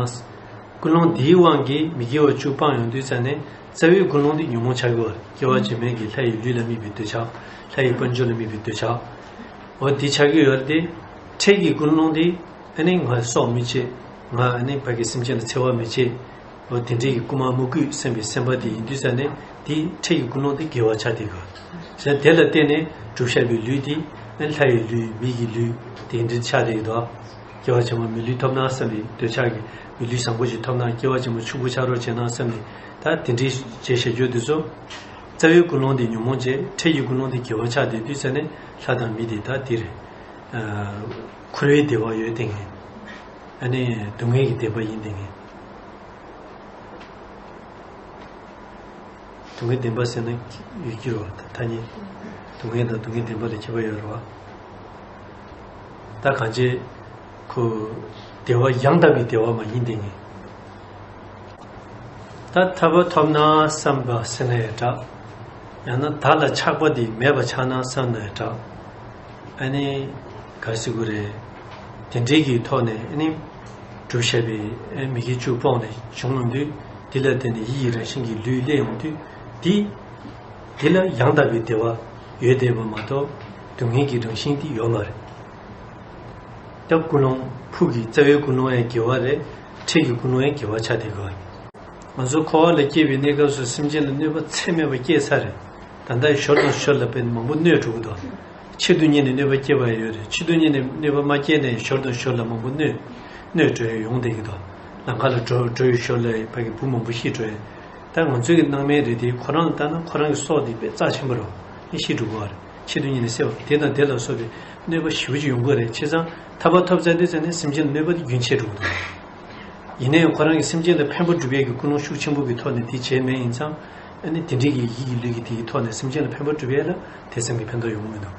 ཀུན་སློང་འདིའི་དབང་གིས་མི་དགེ་བ་བཅུ་སྤངས་ཡོང་དུས་ཙ་ནས་རྩ་བའི་ཀུན་སློང་འདི་ཉོན་མོངས་ཆགས་ཀྱི་ཡོད་རེད། སྐྱེ་བ་རྗེས་མའི་གི་ལྷ་ཡི་ལུས་ལ་དམིགས་པའི་འདོད་ཆགས། ལྷ་ཡི་དཔལ་འབྱོར་ལ་དམིགས་པའི་འདོད་ཆགས། འོ་འདི་ཆགས་ཀྱི་ཡོད་རེད་དེ། ཁྲེལ་གྱི་ཀུན་སློང་འདི་ཨ་ནི་ང་སྲོག་མི་བཅད། ང་ཨ་ནི་ཕ་གི་སེམས་ཅན་ལ་འཚེ་བ་མི་བྱེད། འོ་དེ་འདྲའི་གི་རྐུ་མ་མི་རྐུ་བསམ་པའི་སེམས་པ་དེ་ཡིན་དུས་ཙ་ནས་དེ་ཁྲེལ་གྱི་ཀུན་སློང་དེ་དགེ་བ་ཆགས་བསྡད་ཀྱི་ཡོད་རེད། ཟེར་དེ་ལ་བརྟེན་ནས་གྲུབ་བཞག་པའི་ལུས་དེ་ཨ་ནི་ལྷ་ཡི་ལུས་མི་གི་ལུས་དེ་འདྲ་ཆགས་བསྡད་ཀྱི་འདུག་སྐྱེ་བ་ཕྱི་མ་མི་ལུས་ཐོབ་ན་བསམ་པའི་འདོད་ཆགས་ཀྱིས་མི་ལུས་བཟང་པོ་ཞིག་ཐོབ་ན། སྐྱེ་བ་ཕྱི་མ་ཕྱུག་པོ་ཆགས་རོགས་བྱས་ན་བསམ་ནས་ད་དེ་འདྲའི་བྱས་བཞག་རྒྱུ་དེ་ཚོ། རྩ་བའི་ཀུན་སློང་དེ་ཉོན་མོངས་བྱས། ཁྲེལ་གྱི་ཀུན་སློང་དེ་དགེ་བ་ཆགས་བསྡད་དུས་ཙ་ནས་ལྷ་དང་མི་དེ་ད་དེ་རེད། འཁོར་བའི་བདེ་བ་ཡོད་དེ་ངེས། ཨ་ནི་སྡུག་བསྔལ་གྱི་བདེ་བ་ཡིན་དེ་ངེས། སྡུག་བསྔལ་བདེན་པ་ཟེར་ན་ཡོད་ཀྱི་རེད་པ། ད་ཐ་སྙད། སྡུག་བསྔལ་དང་སྡུག་བསྔལ་བདེན་པ་ལ་ཁྱད་པར་ཡོད་རེད་པ། ད་གང་ཅི། ཁོ། བདེ་བ་ཡང་དག་པའི་བདེ་བ་མ་ཡིན་དེ་ངེས། ད་ཐར་པ་ཐོབ་ན་བསམ་པ་ཟེར་ན་ཡང་འདྲ། ཡང་ན་བདག་ལ་ཆགས་པ་དེ་མེད་པ་ཆགས་ན་བསམ་ན་ཡང་འདྲ། ཨ་ནི། ག་རེ་ཟེར་དགོས་རེད། དེ་འདྲའི་གི་ཐོག་ནས་ཨ་ནི། གྲུབ་བཞག་པའི་ཨ་མི་དགེ་བཅུ་སྤོང་ནས་བྱུང་ཡོང་དུས། དེ་ལ་བརྟེན་ནས་ཡིད་ཀྱི་རང་བཞིན་གྱི་ལུས་སླེབས་ཡོང་དུས། དེ། དེ་ལ་ཡང་དག་པའི་བདེ་བ་ཡོད་བསྡད་པ་མ་གཏོགས་སྡུག་བསྔལ་གྱི་རང་བཞིན་དེ་ཡོད་མ་རེད། སྐྱབས་ཀུན་སློང་ཕུགས་ཀྱི་རྩ་བའི་ཀུན་སློང་ཡང་དགེ་བ་རེད། འཁྲིས་ཀྱི་ཀུན་སློང་ཡང་དགེ་བ་ཆགས་བསྡད་ཀྱི་ཡོད་རེད། ང་ཚོ་འཁོར་བ་ལ་སྐྱེས་པའི་གནས་སྐབས་སུ་སེམས་ཅན་ལ་གནོད་པ་ཚད་མེད་པ་སྐྱེལ་ཚར་རེད། ད་ལྟ་ཞོར་དང་ཞོར་ལ་དཔེ་མང་པོ་གནོད་འགྲོ་གི་འདུག་ཆེད་དུ་གཉེར་ནས་གནོད་པ་སྐྱེལ་བ་ཡང་ཡོད་རེད། ཆེད་དུ་གཉེར་ནས་གནོད་པ་མ་སྐྱེལ་ནས་ཞོར་དང་ཞོར་ལ་མང་པོ་གནོད། གནོད་འགྲོ་ཡ་ཡོང་བསྡད་ཀྱི་འདུག་ལམ་ཁ་ལ་འགྲོ་འགྲོ་ཡི་ཞོར་ལ་ཕ་གི་བུ་མང་པོ་ཤི་འགྲོ་ཡ། ད་ང་ཚོའི་གི་སྣང་མེད་རེད་དེ། ཁོ་རང་ལ་ལྟ་ན་ཁོ་རང་གི་སྲོག་དེ་དཔེ་རྩ་ཆེན་པོ་རེད། ཨེ་ཤི་འགྲོ་གི་རེད། ཆེད་དུ་གཉེར་ནས་བསད་པ་དེ་དང་དེ་ལ་སོགས་པའི་གནོད་པ་ཞེ་པོ་ཅིག་ཡོང་གི་རེད། བྱས་ཙང་ཐར་པ་ཐོབ་ཚར་དུས་ཙམ་ནས་སེམས་ཅན་ལ་གནོད་པ་དེ་རྒྱུན་ཆད་འགྲོ་གི་འདུག་ཡིན་ན་ཡང་ཁོ་རང་གི་སེམས་ཅན་ལ་ཕན་པ་སྒྲུབ་ཡས་ཀྱི་ཀུན་སློང་ཤུགས་ཆེན་པོ་གི་ཐོག་ནས་དེ་བྱས་མེད་ཡིན་ཙང་། ཨ་ནི་དེ་འདྲའི་གི་ཡིད་ཀྱི་ལུས་ཀྱི་དེ་གི་ཐོག་ནས་སེམས་ཅན་ལ་ཕན་པ་སྒྲུབ་ཡས་ལ་དེ་ཙམ་གྱི་ཕན་ཐོགས་ཡོང་གི་མི་འདུག་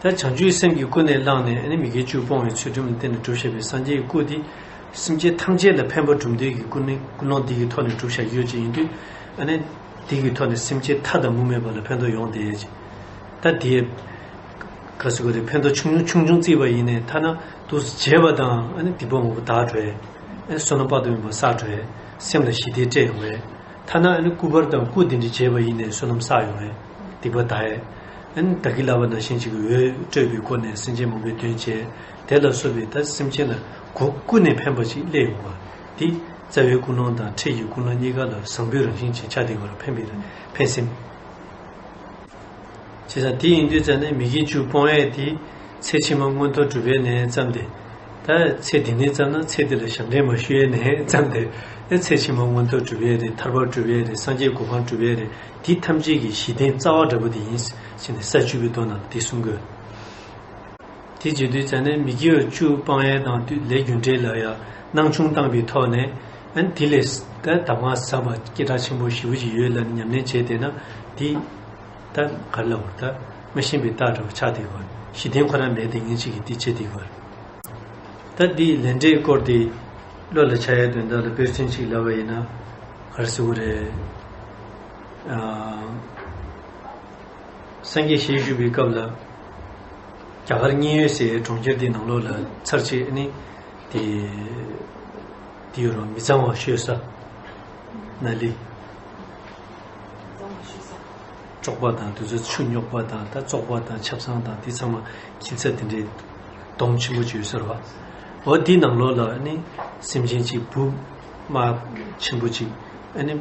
ད་བྱང་ཆུབ་སེམས་ཀྱིས་ཀུན་ནས་བསླངས་ནས་ཨ་ནི་མི་དགེ་བཅུ་སྤོང་བའི་ཚུལ་ཁྲིམས་ལ་བརྟེན་ནས་གྲུབ་བཞག་པའི་སངས་རྒྱས་ཀྱི་སྐུ་དེ། སེམས་ཅན་ཐམས་ཅད་ལ་ཕན་པ་སྒྲུབ་འདོད་ཀྱི་ཀུན་ནས་ཀུན་སློང་འདི་གི་ཐོག་ནས་གྲུབ་བཞག་ཡོད་ཅིག་ཡིན་དུས། ཨ་ནི། དེ་གི་ཐོག་ནས་སེམས་ཅན་མཐའ་དང་མུ་མེད་པ་ལ་ཕན་ཐོགས་ཡོང་བསྡད་ཡས་ཅིག་ད་དེ་ག་ཟེར་དགོས་རེད། ཕན་ཐོགས་ཆུང་ཆུང་ཆུང་ཆུང་བརྩིས་པ་ཡིན་ནའི་ཐ་ན་དུས་བརྗེད་པ་དང་ཨ་ནི་སྡིག་པ་མང་པོ་དག་འགྲོ་ཡས། ཨ་ནི་བསོད་ནམས་དཔག་ཏུ་མེད་པ་བསགས་འགྲོ་ཡས། སེམས་ལ་ཞི་བདེ་སྤྲད་ཡོང་བས། ཐ་ན་ཨ་ནི་སྐུ་པར་དང་སྐུ་དེ་འདྲ་བརྗེད་པ་ཡིན་ནའི་བསོད་ནམས་བསགས་ཡོང་བས། སྡིག་པ་དག་ཡས། ཨ་ནི་བདག་གིས་བསླབ་པ་ནང་བཞིན་ཅིག་འོད་སྤྲོད་པའི་སྒོ་ནས་སེམས་ཅན་མང་པོའི་དོན་བྱས། དེ་ལ་སོགས་པའི་ད་སེམས་ཅན་ལ་གོ་ཀུན་ནས་ཕན་པ་ཅིག་སླེབས་ཡོང་བ། དེ་རྩ་བའི་ཀུན་སློང་དང་འཁྲིད་ཀྱི་ཀུན་སློང་གཉིས་ཀ་ལ་བཟང་པོའི་རང་བཞིན་ཅིག་ཆགས་བསྡད་ཡོད་རེད། ཕན་པའི་ཕན་སེམས། བྱས་ཙང་དེ་ཡིན་དུས་ཙང་ནས་མི་དགེ་བཅུ་སྤོང་ཡས་དེ་ཚེ་ཕྱི་མ་མངོན་མཐོ་གྲུབ་པའི་ནས་བརྩམས་ཏེ། ད་ཚེ་འདི་ནས་བརྩམས་ན་ཚེ་འདི་ལ་ཞབས་འདྲེན་མ་ཞུ་ཡས་ནས་བརྩམས་ཏེ། ཨེ་ཚེ་ཕྱི་མ་མངོན་མཐོ་གྲུབ་ཡས་རེད། ཐར་པ་སྒྲུབ་ཡས་རེད། སངས་རྒྱས་གོ་འཕང་སྒྲུབ་ཡས་རེད། དེ་ཐམས་ཅད་ཀྱི་གཞི་རྟེན་རྩ་བ་འདྲ་པོ་དེ་ཡིན་ཟེར་ནས་ས་བཅུ་པའི་མདོ་ནང་ལ་དེ་གསུང་གི་ཡོད། དེ་བྱེད་དུས་ཙང་ནས་མི་དགེ་བ་བཅུ་སྤང་ཡས་དང་དུས་ལས་རྒྱུ་འབྲས་ལ་ཡང་སྣང་ཆུང་བཏང་པའི་ཐོག་ནས། ཨ་ནི་དེ་ལས་ད་གདམས་ངག་ཟབ་པ་སྐད་གྲགས་ཆེན་པོ་ཞེ་པོ་ཅིག་ཡོད་ལབ་ནས་ཉམས་ལེན་བྱས་བསྡད་ན། དེ་ད་ག་རེ་ལབ་དགོས་རེད། ད་མ་ཤེས་པའི་རྟགས་འདྲ་བོ་ཆགས་བསྡད་ཀྱི་ཡོད་རེད། གཞི་རྟེན་ཁོ་རང་མེད་བསྡད་མཁན་ཅིག་གིས་དེ་བྱེད་བསྡད་ཀྱི་ཡོད་རེད། ད་འདི་ལས་འབྲས་སྐོར་དེ་བློ་ལ་འཆར་ཡའི་དོན་དག་ལ་དཔེ་མཚོན་ཅིག་ལབ་པ་ཡིན་ན། ག་རེ་ཟེར་དགོས་རེད། ཨ། སངས་རྒྱས་ཞལ་བཞུགས་པའི་སྐབས་ལ། རྒྱ་གར་མཉན་ཡོད་ཟེར་གྲོང་ཁྱེར་དེའི་ནང་ལོགས་ལ་ཚར་གཅིག་ནི། དེ། དེ་ཡོད་རུང་མི་གཙང་བ་ཤོས་ས། ན་ལི། བཙོག་པ་དང་དེ་ཚོ་ཆུ་རྙོག་པ་དང་ད་བཙོག་པ་དང་ཆབ་གསང་དང་དེ་ཚང་མ་འཁྱིལ་ས་དེ་འདྲའི་སྡོམ་ཆེན་པོ་ཅིག་ཡོད་ས་རེད་བ། འོ་དེའི་ནང་ལོགས་ལ་ནི་སེམས་ཅན་གཅིག་བུ་དམར་ཆེན་པོ་ཅིག་ཨ་ནི།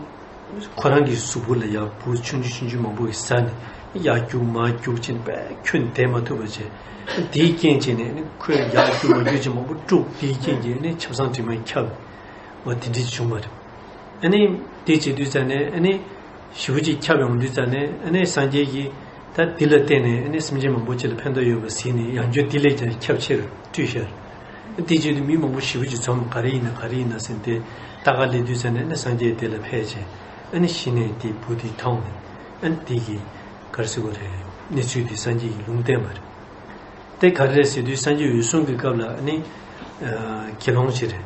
ཁོ་རང་གི་གཟུགས་པོ་ལ་ཡར་འབུ་ཆུང་ཆུང་ཆུང་ཆུང་མང་པོ་ཞིག་ཟ་ནས་ཡར་རྒྱུག་མར་རྒྱུག་ཅིག་པས་ཁྱོན་བསྡད་མ་ཐུབ་པ་བྱས། དེའི་རྐྱེན་བྱས་ནས་ནི་ཁོས་ཡར་རྒྱུག་མར་རྒྱུག་ཅིག་མང་པོ་དཀྲུགས། དེའི་རྐྱེན་གྱིས་ནི་ཆབ་གསང་དྲི་མས་ཁྱབ། འོ་དེ་འདྲ་བྱུང་བ་རེད། ཨ་ནི་དེ་བྱེད་དུས་ཙང་ནས་ཨ་ནི་ཞེ་པོ་ཅིག་ཁྱབ་ཡོང་དུས་ཙང་ནས་ཨ་ནི་སངས་རྒྱས་ཀྱིས་ད་འདི་ལ་བརྟེན་ནས་ཨ་ནི་སེམས་ཅན་མང་པོ་ཅིག་ལ་ཕན་ཐོགས་ཡོད་པ་གཟིགས་ནས་ཡང་བསྐྱར་འདི་ལས་ཀྱང་ཁྱབ་ཆེ་རུ་བཏུལ་ཤར། དེ་བྱེད་དུས་མི་མང་པོ་ཞེ་པོ་ཅིག་འཛོམས། ག་རེ་ཡིན་ན་ག་རེ་ཡིན་ན་ཟེར་ཏེ་ལྟ་ག་སླེབས་དུས་ཙང་ནས་ཨ་ནི་སངས་རྒྱས་དེ་ལ་ཕེབས་བྱས། ཨ་ནི་གཞི་ནས་དེ་བུ་དེ་མཐོང་ནས་ཨ་ནི་དེ་གི་ག་རེ་ཟེར་དགོས་རེད། གནས་ཚུལ་དེ་སངས་རྒྱས་ཀྱིས་ལུང་བསྟན་པ་རེད། དེ་ག་རེ་རེད་ཟེར་དུས་སངས་རྒྱས་འོད་སྲུང་གི་སྐབས་ལ་ཨ་ནི། ཨ། དགེ་སློང་ཅིག་རེད།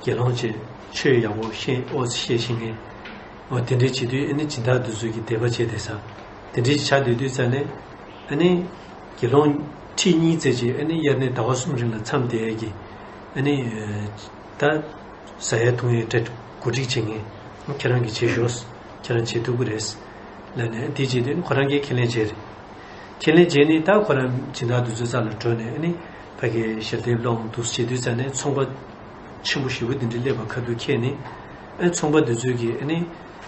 དགེ་སློང་ཅིག་ཆོས་ཡག་པོ་ཤེས་ཨོ་ཤེས་ཤེས་མཁན། འོ་དེ་འདྲས་བྱེད་དུས་ཨ་ནི་སྦྱིན་བདག་དེ་ཚོ་གིས་དད་པ་བྱས་བསྡད་ས། དེ་འདྲས་ཆགས་བསྡད་དུས་ཙང་ནས་ཨ་ནི། དགེ་སློང་ཁྲི་གཉིས་ཙམ་ཅིག་ཨ་ནི་དབྱར་གནས་ཟླ་བ་གསུམ་རིང་ལ་མཚམས་བསྡད་ཡས་ཀྱི། ཨ་ནི། ད། ཟ་ཡ་འཐུང་ཡའི་གྲ་སྒྲིག་བྱེད་མཁན། ཁྱེད་རང་གིས་བྱེད་ཤོག་ཁྱེད་རང་བྱེད་ཐུབ་ཀྱི་རེད། ལབ་ནས་དེ་བྱེད་དུས་ཁོ་རང་གིས་ཁས་ལེན་བྱས་རེད། ཁས་ལེན་བྱས་ནས་ད་ཁོ་རང་སྦྱིན་བདག་དེ་ཚོའི་རྩ་ལ་འགྲོ་ནས་ཨ་ནི་ཕ་གིའི་ཞལ་འདེབས་སློང་འདུག་བྱེད་དུས་ཙང་ནས་ཚོང་པ་ཆེན་པོ་ཞེ་པོ་དེ་འདྲ་སླེབས་པ་ཁ་ཐུག་ཁྱེད་ནི། ཨ་ཚོང་པ་དེ་ཚོས་ཀྱིས་ཨ་ནི།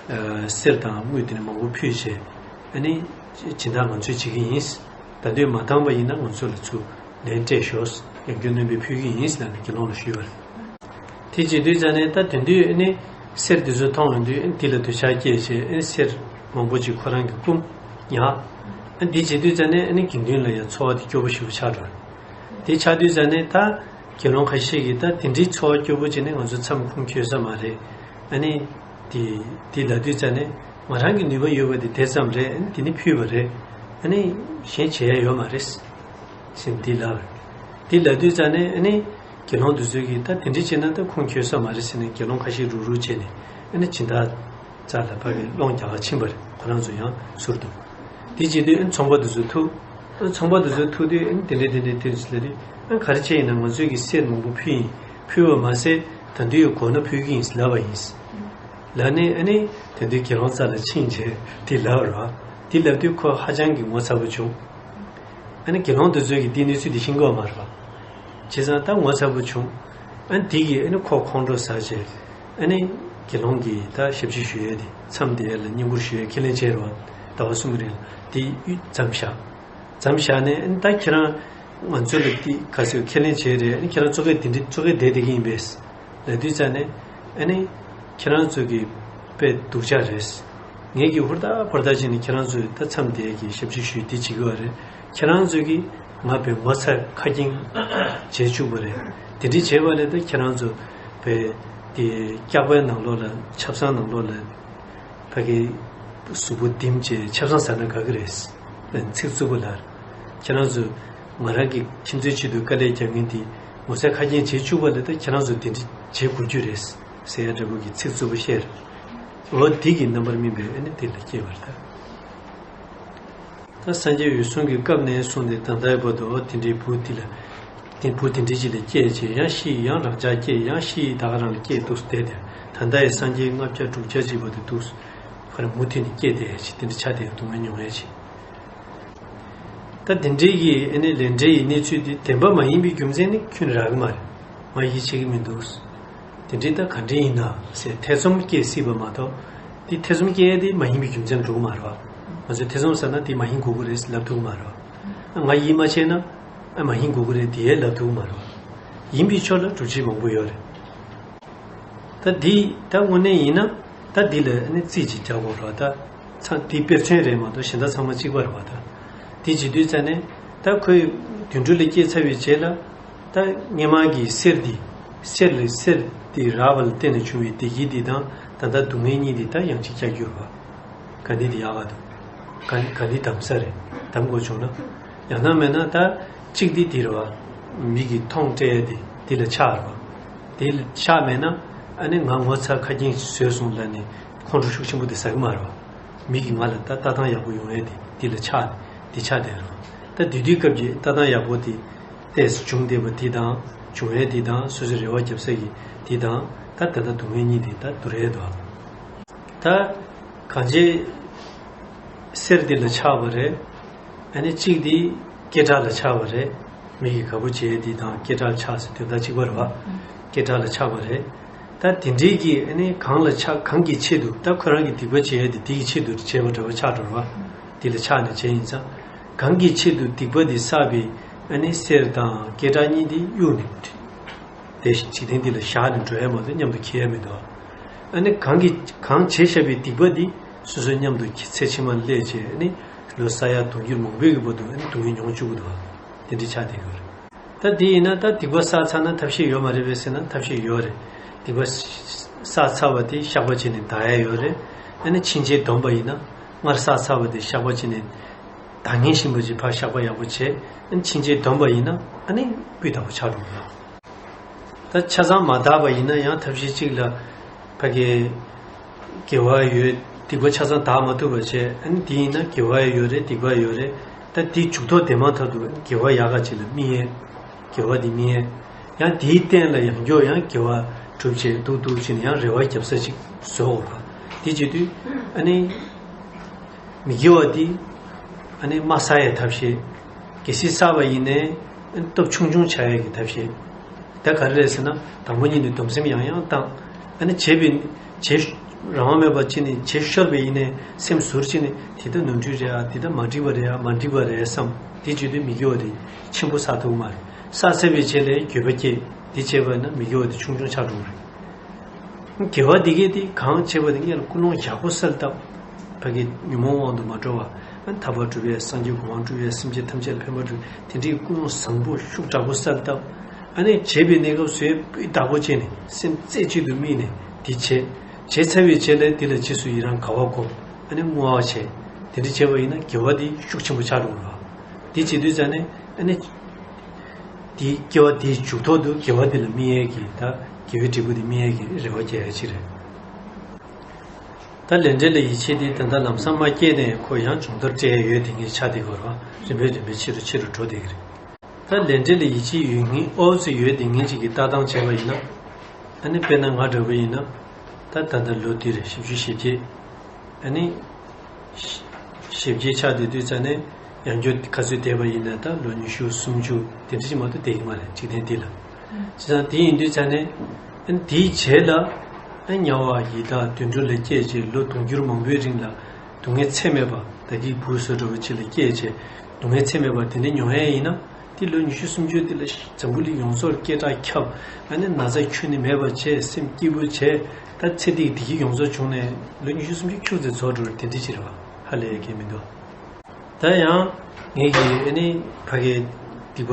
ཨ་གསེར་དང་དངུལ་དེ་འདྲ་མང་པོ་ཕུལ་བྱས། ཨ་ནི། སྦྱིན་བདག་ང་ཚོས་བྱེད་ཀྱི་ཡིན། ད་དུང་མ་འདང་པ་ཡིན་ན་ང་ཚོ་ལ་ཚུར་ལན་སྤྲད་ཤོག་ཡང་བསྐྱར་སྣོན་པ་ཕུལ་གྱི་ཡིན་ལབ་ནས་དགེ་སློང་ལ་ཞུས་པ་རེད། དེ་བྱེད་དུས་ཙང་ནས་ད་དེ་དུས་ཨ་ནི་གསེར་དེ་ཚོ་མཐོང་ཡོང་དུས་ཨ་ནི་དེ་ལ་འདོད་ཆགས་སྐྱེས་བྱས་ཨ་ནི་གསེར་མང་པོ་ཅིག་ཁོ་རང་གིས་བསྐུམས། ཡང་ཨ་ནི་དེ་བྱེད་དུས་ཙང་ནས་ཨ་ནི་དགེ་འདུན་ལ་ཡང་ཚོར་བ་དེ་སྐྱོ་པོ་ཞེ་པོ་ཆགས་འགྲོ། དེ་ཆགས་དུས་ཙང་ནས་ད་དགེ་སློང་ཁ་ཤས་ཀྱིས་ད་དེ་འདྲའི་ཚོར་བ་སྐྱོ་པོ་བྱས་ནས་ང་ཚོ་མཚམས་ཁུངས་འཁྱོལ་ས་མ་རེད། ཨ་ནི་དེ་དེ་ལབ་དུས་ཙང་ནས་ང་རང་གི་ནུས་པ་ཡོད་པ་དེ་དེ་ཙམ་རེད། ཨ་ནི་དེ་ནི་ཕུལ་བ་རེད། ཨ་ནི་གཞན་བྱེད་ཡ་ཡོད་མ་རེད། ཟེར་ནས་འདི་ལབ། འདི་ལབ་དུས་ཙང་ནས་ཨ་ནི་དགེ་སློང་དེ་ཚོས་ཀྱིས་ད་དེ་འདྲ་བྱས་ན་ད་ཁུངས་འཁྱོལ་ས་མ་རེད་ཟེར་ནས་དགེ་སློང་ཁ་ཤས་རུག་རུག་བྱས་ནས་ཨ་ནི་སྦྱིན་བདག་རྩ་ལ་ཕ་གི་སློང་རྒྱག་ག་ཕྱིན་པ་རེད། ཁོ་རང་ཚོ་ཡང་ཟུར་དུ། དེ་བྱེད་དུས་ཨ་ནི་ཚོང་པ་དེ་ཚོ་ཐུག་ཨ་ཚོང་པ་དེ་ཚོ་ཐུག་དུས་ཨ་ནི་དེ་འདྲ་དེ་འདྲ་དེ་ཚོ་ལབ་དུས་ཨ་ནི་ག་རེ་བྱས་ཡིན་ན་ང་ཚོས་ཀྱིས་གསེར་མང་པོ་ཕུལ་ཡིན། ཕུལ་བ་མ་ཟད་ད་དུང་ཡང་དགོས་ན་ཕུལ་གྱི་ཡིན་ལབ་པ་ཡིན། ལབ་ནས་ཨ་ནི་དེ་དུས་དགེ་སློང་རྩ་ལ་ཕྱིན་བྱས་དེ་ལབ་ར། དེ་ལབ་དུས་ཁོ་ཧ་ཅང་གི་ངོ་ཚ་པོ་བྱུང་། ཨ་ནི་དགེ་སློང་དེ་ཚོས་ཀྱིས་དེའི་གནས་ཚུལ་དེ་ཤེས་ཀྱི་ཡོད་མ་རེད་པ། བྱས་ཙང་ད་ངོ་ཚ་པོ་བྱུང་། ཨ་ནི་དེ་གིས་ཨ་ནི་ཁོ་ཁོང་ཁྲོ་ཟ་བྱས། ཨ་ནི་དགེ་སློང་གིས་ད་ཞབས་ཕྱི་ཞུ་ཡས་དེ་མཚམས་དེ་ལ་བསྙེན་བཀུར་ཞུ་ཡས་ཁས་ལེན་བྱས་རོགས། ཟླ་བ་གསུམ་གྱི་རིང་ལ་དེ་གཡུ་མཚམས་བཞག་མཚམས་བཞག་ནས་ཨ་ནི་ད་ཁྱེད་རང་ང་ཚོ་ལ་དེ་ག་ཚོད་ཁས་ལེན་བྱས་རེད། ཨ་ནི་ཁྱེད་རང་ཚོ་གས་དེ་འདྲི་ཚོ་གས་བསྡད་བསྡད་ཀྱི་ཡིན་པས། ལབ་དུས་ཙང་ནས་ཨ་ནི་ཁྱེད་རང་ཚོ་གི་དཔེ་སྡུག་ཅག་རེད། ངས་ཀྱི་ཧུར་ཐག་ཧུར་ཐག་བྱས་ནས་ཁྱེད་རང་ཚོའི་ད་མཚམས་དེ་གི་ཞབས་ཕྱི་ཞུས་དེ་བྱེད་ཀྱི་ཡོད་རེད། ཁྱེད་རང་ཚོ་གིས་ང་དཔེ་ངོ་ཚ་ཁ་སྐྱེངས་བྱས་བཅུག་པ་རེད། དེ་འདྲ་བྱས་པ་ལས་ད་ཁྱེད་རང་ཚོ་དཔེ་དེ་སྐྱག་པའི་ནང་ལོགས་ལ་ཆབ་གསང་ནང་ལོགས་ལ་ཕ་གི་གཟུགས་པོ་ལྡེམ་བྱས་ཆབ་གསང་ཟ་ན་དགའ་གི་རེད། ཚིག་རྩུབ་པོ་ལབ། ཁྱེད་རང་ཚོ་ང་རང་གི་ཁྱིམ་མཚེས་ཆེད་དུ་དཀའ་ལས་རྒྱག་མཁན་དེ་ངོ་ཚ་ཁ་སྐྱེངས་བྱེད་བཅུག་པ་ལས་ད་ཁྱེད་རང་ཚོ་དེ་འདྲ་བྱེད་དགོས་རྒྱུ་རེད་ཟེར་ཡ་འདྲ་པོ་གི་ཚིག་རྩུབ་པོ་བཤད། འོ་དེ་གི་རྣམ་པར་སྨིན་པའི་ཨ་ནི་དེ་ལ་སྐྱེས་པ་རེད་ད། ད་སངས་རྒྱས་འོད་སྲུང་གི་སྐབས་ནས་བཟུང་སྟེ་ད་ལྟའི་བར་དུ་འོ་དེ་འདྲའི་བུ་དེ་ལ་དེ་བུ་དེ་འདྲའི་ཅིག་ལ་སྐྱེས་བྱས་ཡང་ཤི་ཡང་རང་ཅག་སྐྱེས་ཡང་ཤི་ད་ག་རང་ལ་སྐྱེས་འདུག་སྟེ་དེ་ད་ལྟ་ཡི་སངས་རྒྱས་ལྔ་བརྒྱ་དྲུག་བརྒྱ་ཅིག་བར་དུ་འདུག་ཁ་ར་མུ་མཐུད་ནས་སྐྱེས་དེ་ཅིག་དེ་འདྲ་ཆ་དེ་སྡུག་བསྔལ་མྱོང་ཡས་ཅིག་ད་དེ་འདྲའི་གི་ཨ་ནི་ལས་འབྲས་ཡི་གནས་ཚུལ་འདི་བདེན་པ་མ་ཡིན་པའི་རྒྱུ་མཚན་ནི་ཁྱོན་རག་གི་མ་རེད། ང་ཡིད་ཆེས་ཀྱི་མི་འདུག་དེ་འདྲའི་ད་ག་འདྲ་ཡིན་ན་ཟེར་ཐེ་ཚོམ་སྐྱེ་སྲིད་པ་མ་གཏོགས་དེ་ཐེ་ཚོམ་སྐྱེ་ཡས་དེ་མ་ཡིན་པའི་རྒྱུ་མཚན་འགྲོ་གི་མ་རེད་བ། ང་ཚོས་ཐེ་ཚོམ་ཟ་ན་དེ་མ་ཡིན་དགོས་ཀྱི་རེད་ལབ་ཐུབ་ཀྱི་མ་རེད་བ། ང་ཡིད་མ་ཆེས་ན་ཨ་མ་ཡིན་དགོས་ཀྱི་རེད་དེ་ཡས་ལབ་ཐུབ་ཀྱི་མ་རེད་བ། ཡིན་པའི་ཕྱོགས་ལ་སྒྲུབ་བྱེད་མང་པོ་ཡོད་རེད། ད་འདི་ད་དངོས་གནས་ཡིན་ན་ད་འདི་ལ་ཨ་ནི་རྩིས་ཅིག་རྒྱག་དགོས་རེད་བ། ད་ཚང་འདི་དཔེར་མཚོན་རེད་མ་གཏོགས་གཞན་དག་ཚང་མ་གཅིག་པ་རེད་བ། ད་འདི་བྱེད་དུས་ཙ་ནས་ད་ཁོས་དུད་འགྲོ་ལ་སྐྱེས་ཚར་བའི་རྗེས་ལ་ད་སྔོན་མ་གི་གསེར་འདི་གསེར་ལ་གསེར་འདི་རག་པ་ལ་བརྟེན་ནས་བྱུང་བའི་བདེ་སྐྱིད་འདི་དང་ད་ལྟ་སྡུག་བསྔལ་གཉིས་འདི་ད་ཡང་གཅིག་བསྐྱར་གྱུར་བ། ག་འདི་འདི་ཡག་ག་འདུག་ག་ག་འདི་དམ་ས་རེད། དམ་དགོས་བྱུང་ན། ཡང་ན་མེད་ན་ད་གཅིག་འདི་འདི་རེད་བ། མི་གི་མཐོང་སྤྲད་ཡས་འདི་འདི་ལ་ཆགས་རེད་བ། འདི་ལ་ཆགས་མེད་ན་ཨ་ནི་ང་ངོ་ཚ་ཁ་རྒྱུན་བཟོས་སོང་ལབ་ནས་ཁོང་ཁྲོ་ཤུགས་ཆེན་པོ་འདི་ཟ་གི་མ་རེད་བ། མི་གི་ང་ལ་ད་ལྟ་སྟངས་ཡག་པོ་ཡོང་ཡས་འདི་འདི་ལ་ཆགས་འདི་ཆགས་བསྡད་རེད་བ། ད་དེ་དུས་སྐབས་ཀྱི་ལྟ་སྟངས་ཡག་པོ་འདི་ཏོག་ཙམ་བྱུང་བསྡད་པ་འདི་དང་བྱུང་ཡས་འདི་དང་སོ་སོའི་རེ་བ་རྒྱབ་ས་གི་འདི་དང་ད་ད་ལྟ་སྡུག་བསྔལ་གཉིས་འདི་ད་བསྡུར་ཡས་འདུག་ད་གང་ཅི་གསེར་འདི་ལ་ཆགས་པ་རེད། ཨ་ནི་གཅིག་འདི་སྐད་གྲགས་ལ་ཆགས་པ་རེད། མི་གི་དགའ་པོ་བྱེད་འདི་དང་སྐད་གྲགས་ཆགས་ཟེར་དོན་དག་གཅིག་པ་རེད་བ། སྐད་གྲགས་ལ་ཆགས་པ་རེད། ད་དེ་འདྲའི་གི་ཨ་ནི་གང་ལ་ཆགས་གང་གི་ཆེད་དུ་ད་ཁོ་རང་གི་སྡིག་པ་བྱེད་འདི་དེ་གི་ཆེད་དུ་བྱས་པ་འདྲ་བ་ཆགས་འགྲོ་རེད་བ། འདི་ལ་ཆགས་ནས་བྱས་ཡིན་ཙང་གང་གི་ཆེད་དུ་སྡིག་པ་འདི་བསགས་པའི་ཨ་ནི་གསེར་དང་སྐད་གྲགས་གཉིས་འདི་གཡུག་ནས། དེ་བཞིན་འཇིག་རྟེན་འདི་ལ་བཞག་ནས་འགྲོ་ཡ་མ་གཏོགས་མཉམ་དུ་འཁྱེར་ཡ་མི་འདུག་ཨ་ནི་གང་གིས་གང་བྱས་བཞག་པའི་སྡིག་པ་འདི་སོ་སོའི་མཉམ་དུ་ཚེ་ཕྱི་མར་སླེབས་བྱས་ཨ་ནི་ལོ་ས་ཡ་དུང་ཕྱུར་མང་པོའི་གི་བར་དུ་ཨ་ནི་སྡུག་བསྔལ་མྱོང་བཅུག་གི་འདུག་དེ་འདྲ་ཆགས་བསྡད་ཡོད་རེད། ད་དེ་ཡིན་ན་ད་སྡིག་པ་བསགས་ཚར་ན་ཐབས་ཤེས་ཡོད་མ་རེད་པས་ཟེར་ན་ཐབས་ཤེས་ཡོད་རེད། སྡིག་པ་བསགས་ཚར་བ་དེ་བཤགས་པ་བྱས་ནས་འདག་ཡ་ཡོད་རེད། ཨ་ནི་ཕྱིན་ཆད་སྡོམ་པ་ཡིན་ན་སྔར་བསགས་ཚར་བ་དེ་བཤགས་པ་བྱས་ནས་འདག་མཁན་ཞིག་ཡིན་པ་ཅིག་ཕར་བཤགས་པ་ཡག་པོ་བྱས། ཨ་ནི་ཕྱིན་ཆད་སྡོམ་པ་ཡིན་ན་ཨ་ནི་སྤུས་དག་པོ་ཆགས་འགྲོ་གི་རེད། ད་ཆ་ཚང་མ་དག་པ་ཡིན་ན་ཡང་ཐབས་ཤེས་གཅིག་ལ་ཕ་གི་དགེ་བ་ཡོད། སྡིག་པ་ཆ་ཚང་དག་མ་ཐུབ་པ་བྱས། ཨ་ནི་དེ་ཡིན་ན་དགེ་བ་ཡོད་རེད་སྡིག་པ་ཡོད་རེད། ད་དེ་འཇུག་ཐོག་དེ་མ་ཐག་ཏུ་དགེ་བ་ཡག་ག་ཅིག་ལ་སྨིན་ཡས། དགེ་བ་དེ་སྨིན་ཡས། ཡང་དེའི་སྟེང་ལ་ཡང་མགྱོགས་ཡང་དགེ་བ་སྒྲུབ་བྱས་འདུག་འདུག་བྱས་ནས་ཡང་རེ་བ་རྒྱབ་ས་ཅིག་བཟོ་དགོས་པ། དེ་བྱེད་དུས་ཨ་ནི་མི་དགེ་བ་དེ་ཨ་ནི་མ་བསགས་ཡས་ཐབས་ཤེས། གལ་སྲིད་བསགས་པ་ཡིན་ནའི་ཨ་ནི་སྟོབས་ཆུང་ཆུང་ཆགས་ཡས་ཀྱི་ཐབས་ཤེས། ད་ག་རེ་རེད་ཟེར་ན་དང་པོ་ཉིད་ནས་སྡོམ་སེམས་ཡང་ཡང་བཏང་། ཨ་ནི་བྱས་པའི་བྱེད་རང་དབང་མེད་པ་བྱས་ནས་བྱེད་ཤོར་བ་ཡིན་ནའི་སེམས་ཟུར་བྱས་ནས་དེ་ལྟ་ནོར་འཁྲུལ་རེད་ཨ་དེ་ལྟ་མ་འགྲིག་པ་རེད་ཨ་མ་འགྲིག་པ་རེད་བསམ། དེ་བྱེད་དུས་མི་དགེ་བ་དེ་ཆེན་པོ་བསགས་ཐུབ་ཀྱི་མ་རེད། བསགས་ཚར་བའི་རྗེས་ལ་འགྱོད་པ་སྐྱེ། དེ་བྱས་པ་ན་མི་དགེ་བ་དེ་ཆུང་ཆུང་ཆགས་འགྲོ་གི་རེད། དགེ་བ་འདི་གས་དེ་གང་བྱས་པ་དེ་སྔོན་ལ་ཀུན་སློང་ཡག་པོ་གསལ་བཏབ། ཕ་གི་ཉོན་མོངས་དབང་དུ་མ་འགྲོ་བ། ཐར་པ་སྒྲུབ་ཡས་སངས་རྒྱས་གོ་འཕང་སྒྲུབ་ཡས་སེམས་ཅན་ཐམས་ཅད་ལ་ཕན་པ་སྒྲུབ་དེ་འདྲའི་ཀུན་སློང་བཟང་པོ་ཤུགས་དྲག་པོ་གསལ་བཏབ། ཨ་ནི་བྱས་པའི་གནས་སྐབས་སུ་སྤུས་དག་པོ་བྱས་ནས་སེམས་རྩེ་གཅིག་ཏུ་དམིགས་ནས་འདི་བྱས། བྱས་ཚར་བའི་རྗེས་ལ་འདི་ལ་རྗེས་སུ་ཡི་རང་དགའ་བ་སྒོམ། ཨ་ནི་བསྔོ་བ་བྱས། དེ་འདྲ་བྱས་པ་ཡིན་ན་དགེ་བ་འདི་ཤུགས་ཆེན་པོ་ཆགས་འགྲོ་གི་རེད། འདི་བྱེད་དུས་ཙང་ནས་ཨ་ནི། དེའི་སྐྱེ་བ་དེའི་མཇུག་ཐོག་ཏུ་དགེ་བ་དེ་ལ་སྨིན་ཡས་ཀྱི་ད་དགེ་བའི་འབྲས་བུ་དེ་སྨིན་ཡས་ཀྱི་རེ་བ་རྒྱག་ཡས་ཅིག་རེད། ད་ལས་འབྲས་ལ་ཡིད་ཆེས་དེ་ད་ལྟ་ལམ་སང་མ་སྐྱེས་ནས་ཁོ་ཡང་སྦྱོང་བརྡར་སྤྲད་ཡས་ཡོད་དེ་ངས་ཆ་དེ་གོ་ར་རིམ་པས་རིམ་པས་ཆེ་རུ་ཆེ་རུ་འགྲོ་བསྡད་ཀྱི་རེད། ད་ལས་འབྲས་ལ་ཡིད་ཆེས་ཡོད་མཁན་ཨོ་ཙི་ཡོད་དེ་ངན་ཅིག་གི་ལྟ་སྟངས་བྱས་པ་ཡིན་ན། ད་ནི་དཔེར་ན་ང་འདྲ་བོ་ཡིན་ན། ད་ད་ལྟ་ལོ་འདིར་བཞི་བཅུ་ཞེ་བརྒྱད། ཨ་ནི། ཞེ་བརྒྱད་ཆགས་བསྡད་དུས་ཙ་ནས་ཡང་བསྐྱར་ག་ཚོད་བསྡད་པ་ཡིན་ན་ད་ལོ་ཉི་ཤུ་སུམ་ཅུ་དེ་འདྲ་ཞིག་མ་གཏོགས་བསྡད་ཀྱི་མ་རེད་འཇིག་རྟེན་འདི་ལ། བྱས་ཙང་དེ་ཡིན་དུས་ཙ་ནས་ཨ་ནི་དེའི་རྗེས་ལ་ཨ་དམྱལ་བ་ཡི་དྭགས་དུད་འགྲོ་ལ་སྐྱེས་རྗེས་ལོ་དུང་ཕྱུར་མང་པོའི་རིང་ལ་སྡུག་བསྔལ་ཚད་མེད་པ་ད་གིན་བུ་བཟོ་འདྲ་བོ་ཅིག་ལ་སྐྱེས་རྗེས་སྡུག་བསྔལ་ཚད་མེད་པ་དེ་འདྲ་མྱོང་ཡས་ཡིན་ན། དེ་ལོ་ཉི་ཤུ་སུམ་ཅུ་དེ་ལ་འཛམ་བུ་གླིང་ཡོངས་རྫོགས་སྐད་གྲགས་ཁྱབ། ཨ་ནི་ན་ཚ་ཁྱོན་ནས་མེད་པ་བྱས་སེམས་སྐྱིད་པོ་བྱས། ད་ཚེ་འདིའི་བདེ་སྐྱིད་ཡོངས་རྫོགས་བྱུང་ནས་ལོ་ཉི་ཤུ་སུམ་ཅུ་ཁྱུག་ཙམ་རྫོགས་འགྲོ་བ་དེ་འདྲ་ཅིག་རེད་བ། ཧ་ལས་ཡ་གི་མི་འདུག་ད་ཡང་ངེད་ཀྱིས་ཨ་ནི་ཕ་གིའི་སྡིག་པ་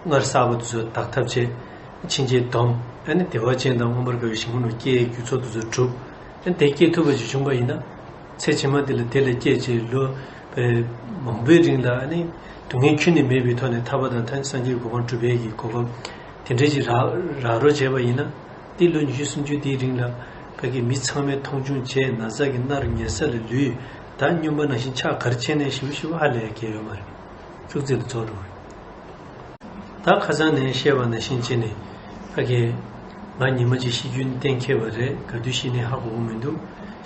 སྔར་བསགས་པ་དེ་ཚོ་དག་ཐབས་བྱས། ཕྱིན་ཆད་སྡོམ། ཨ་ནི་བདེ་བ་ཅན་དང་མངོན་པར་དགའ་བའི་ཞིང་ཁམས་ལ་སྐྱེ་ཡའི་རྒྱུ་ཚོགས་དེ་ཚོ་བསྒྲུབས། ཨ་ནི་དེ་སྐྱེ་ཐུབ་པ་ཞིག་བྱུང་པ་ཡིན་ན། ཚེ་ཕྱི་མ་འདི་ལ་དེ་ལ་སྐྱེས་རྗེས་ལོ་བའི་མང་པོའི་རིང་ལ་ཨ་ནི་སྡུག་བསྔལ་ཁྱོན་ནས་མེད་པའི་ཐོག་ནས་ཐར་པ་དང་ཐ་སངས་རྒྱས་གོ་འཕང་སྒྲུབ་པའི་གི་གོ་སྐབས་དེ་འདྲའི་ཅིག་རག་རག་རོགས་བྱས་པ་ཡིན་ན། དེ་ལོ་ཉི་ཤུ་སུམ་ཅུ་དེའི་རིང་ལ་ ཕ་གི་མི་ཚང་མས་མཐོང་ཆུང་བྱས། ན་ཚ་གི་མནར་ཉལ་ས་ལས་ལུས། ད་སྨྱོན་པ་ནང་བཞིན་ཆགས་ག་རེ་བྱས་ནས་ཞིབ་ཞིབ་ཧ་ལས་ཡ་གལ་ཡོད་མ་རེད། ཅུག་ཙེ་ལ་རྫོགས་འགྲོ་རེད། ད་ཁ་སང་ནས་བཤད་པ་ནང་བཞིན་བྱས་ནས། ཕ་གི་ང་ཉི་མ་གཅིག་ཤི་རྒྱུ་ནི་གཏན་འཁེལ་བ་རེད། ག་དུས་ཤི་ནི་ཧ་གོ་གི་མི་འདུག་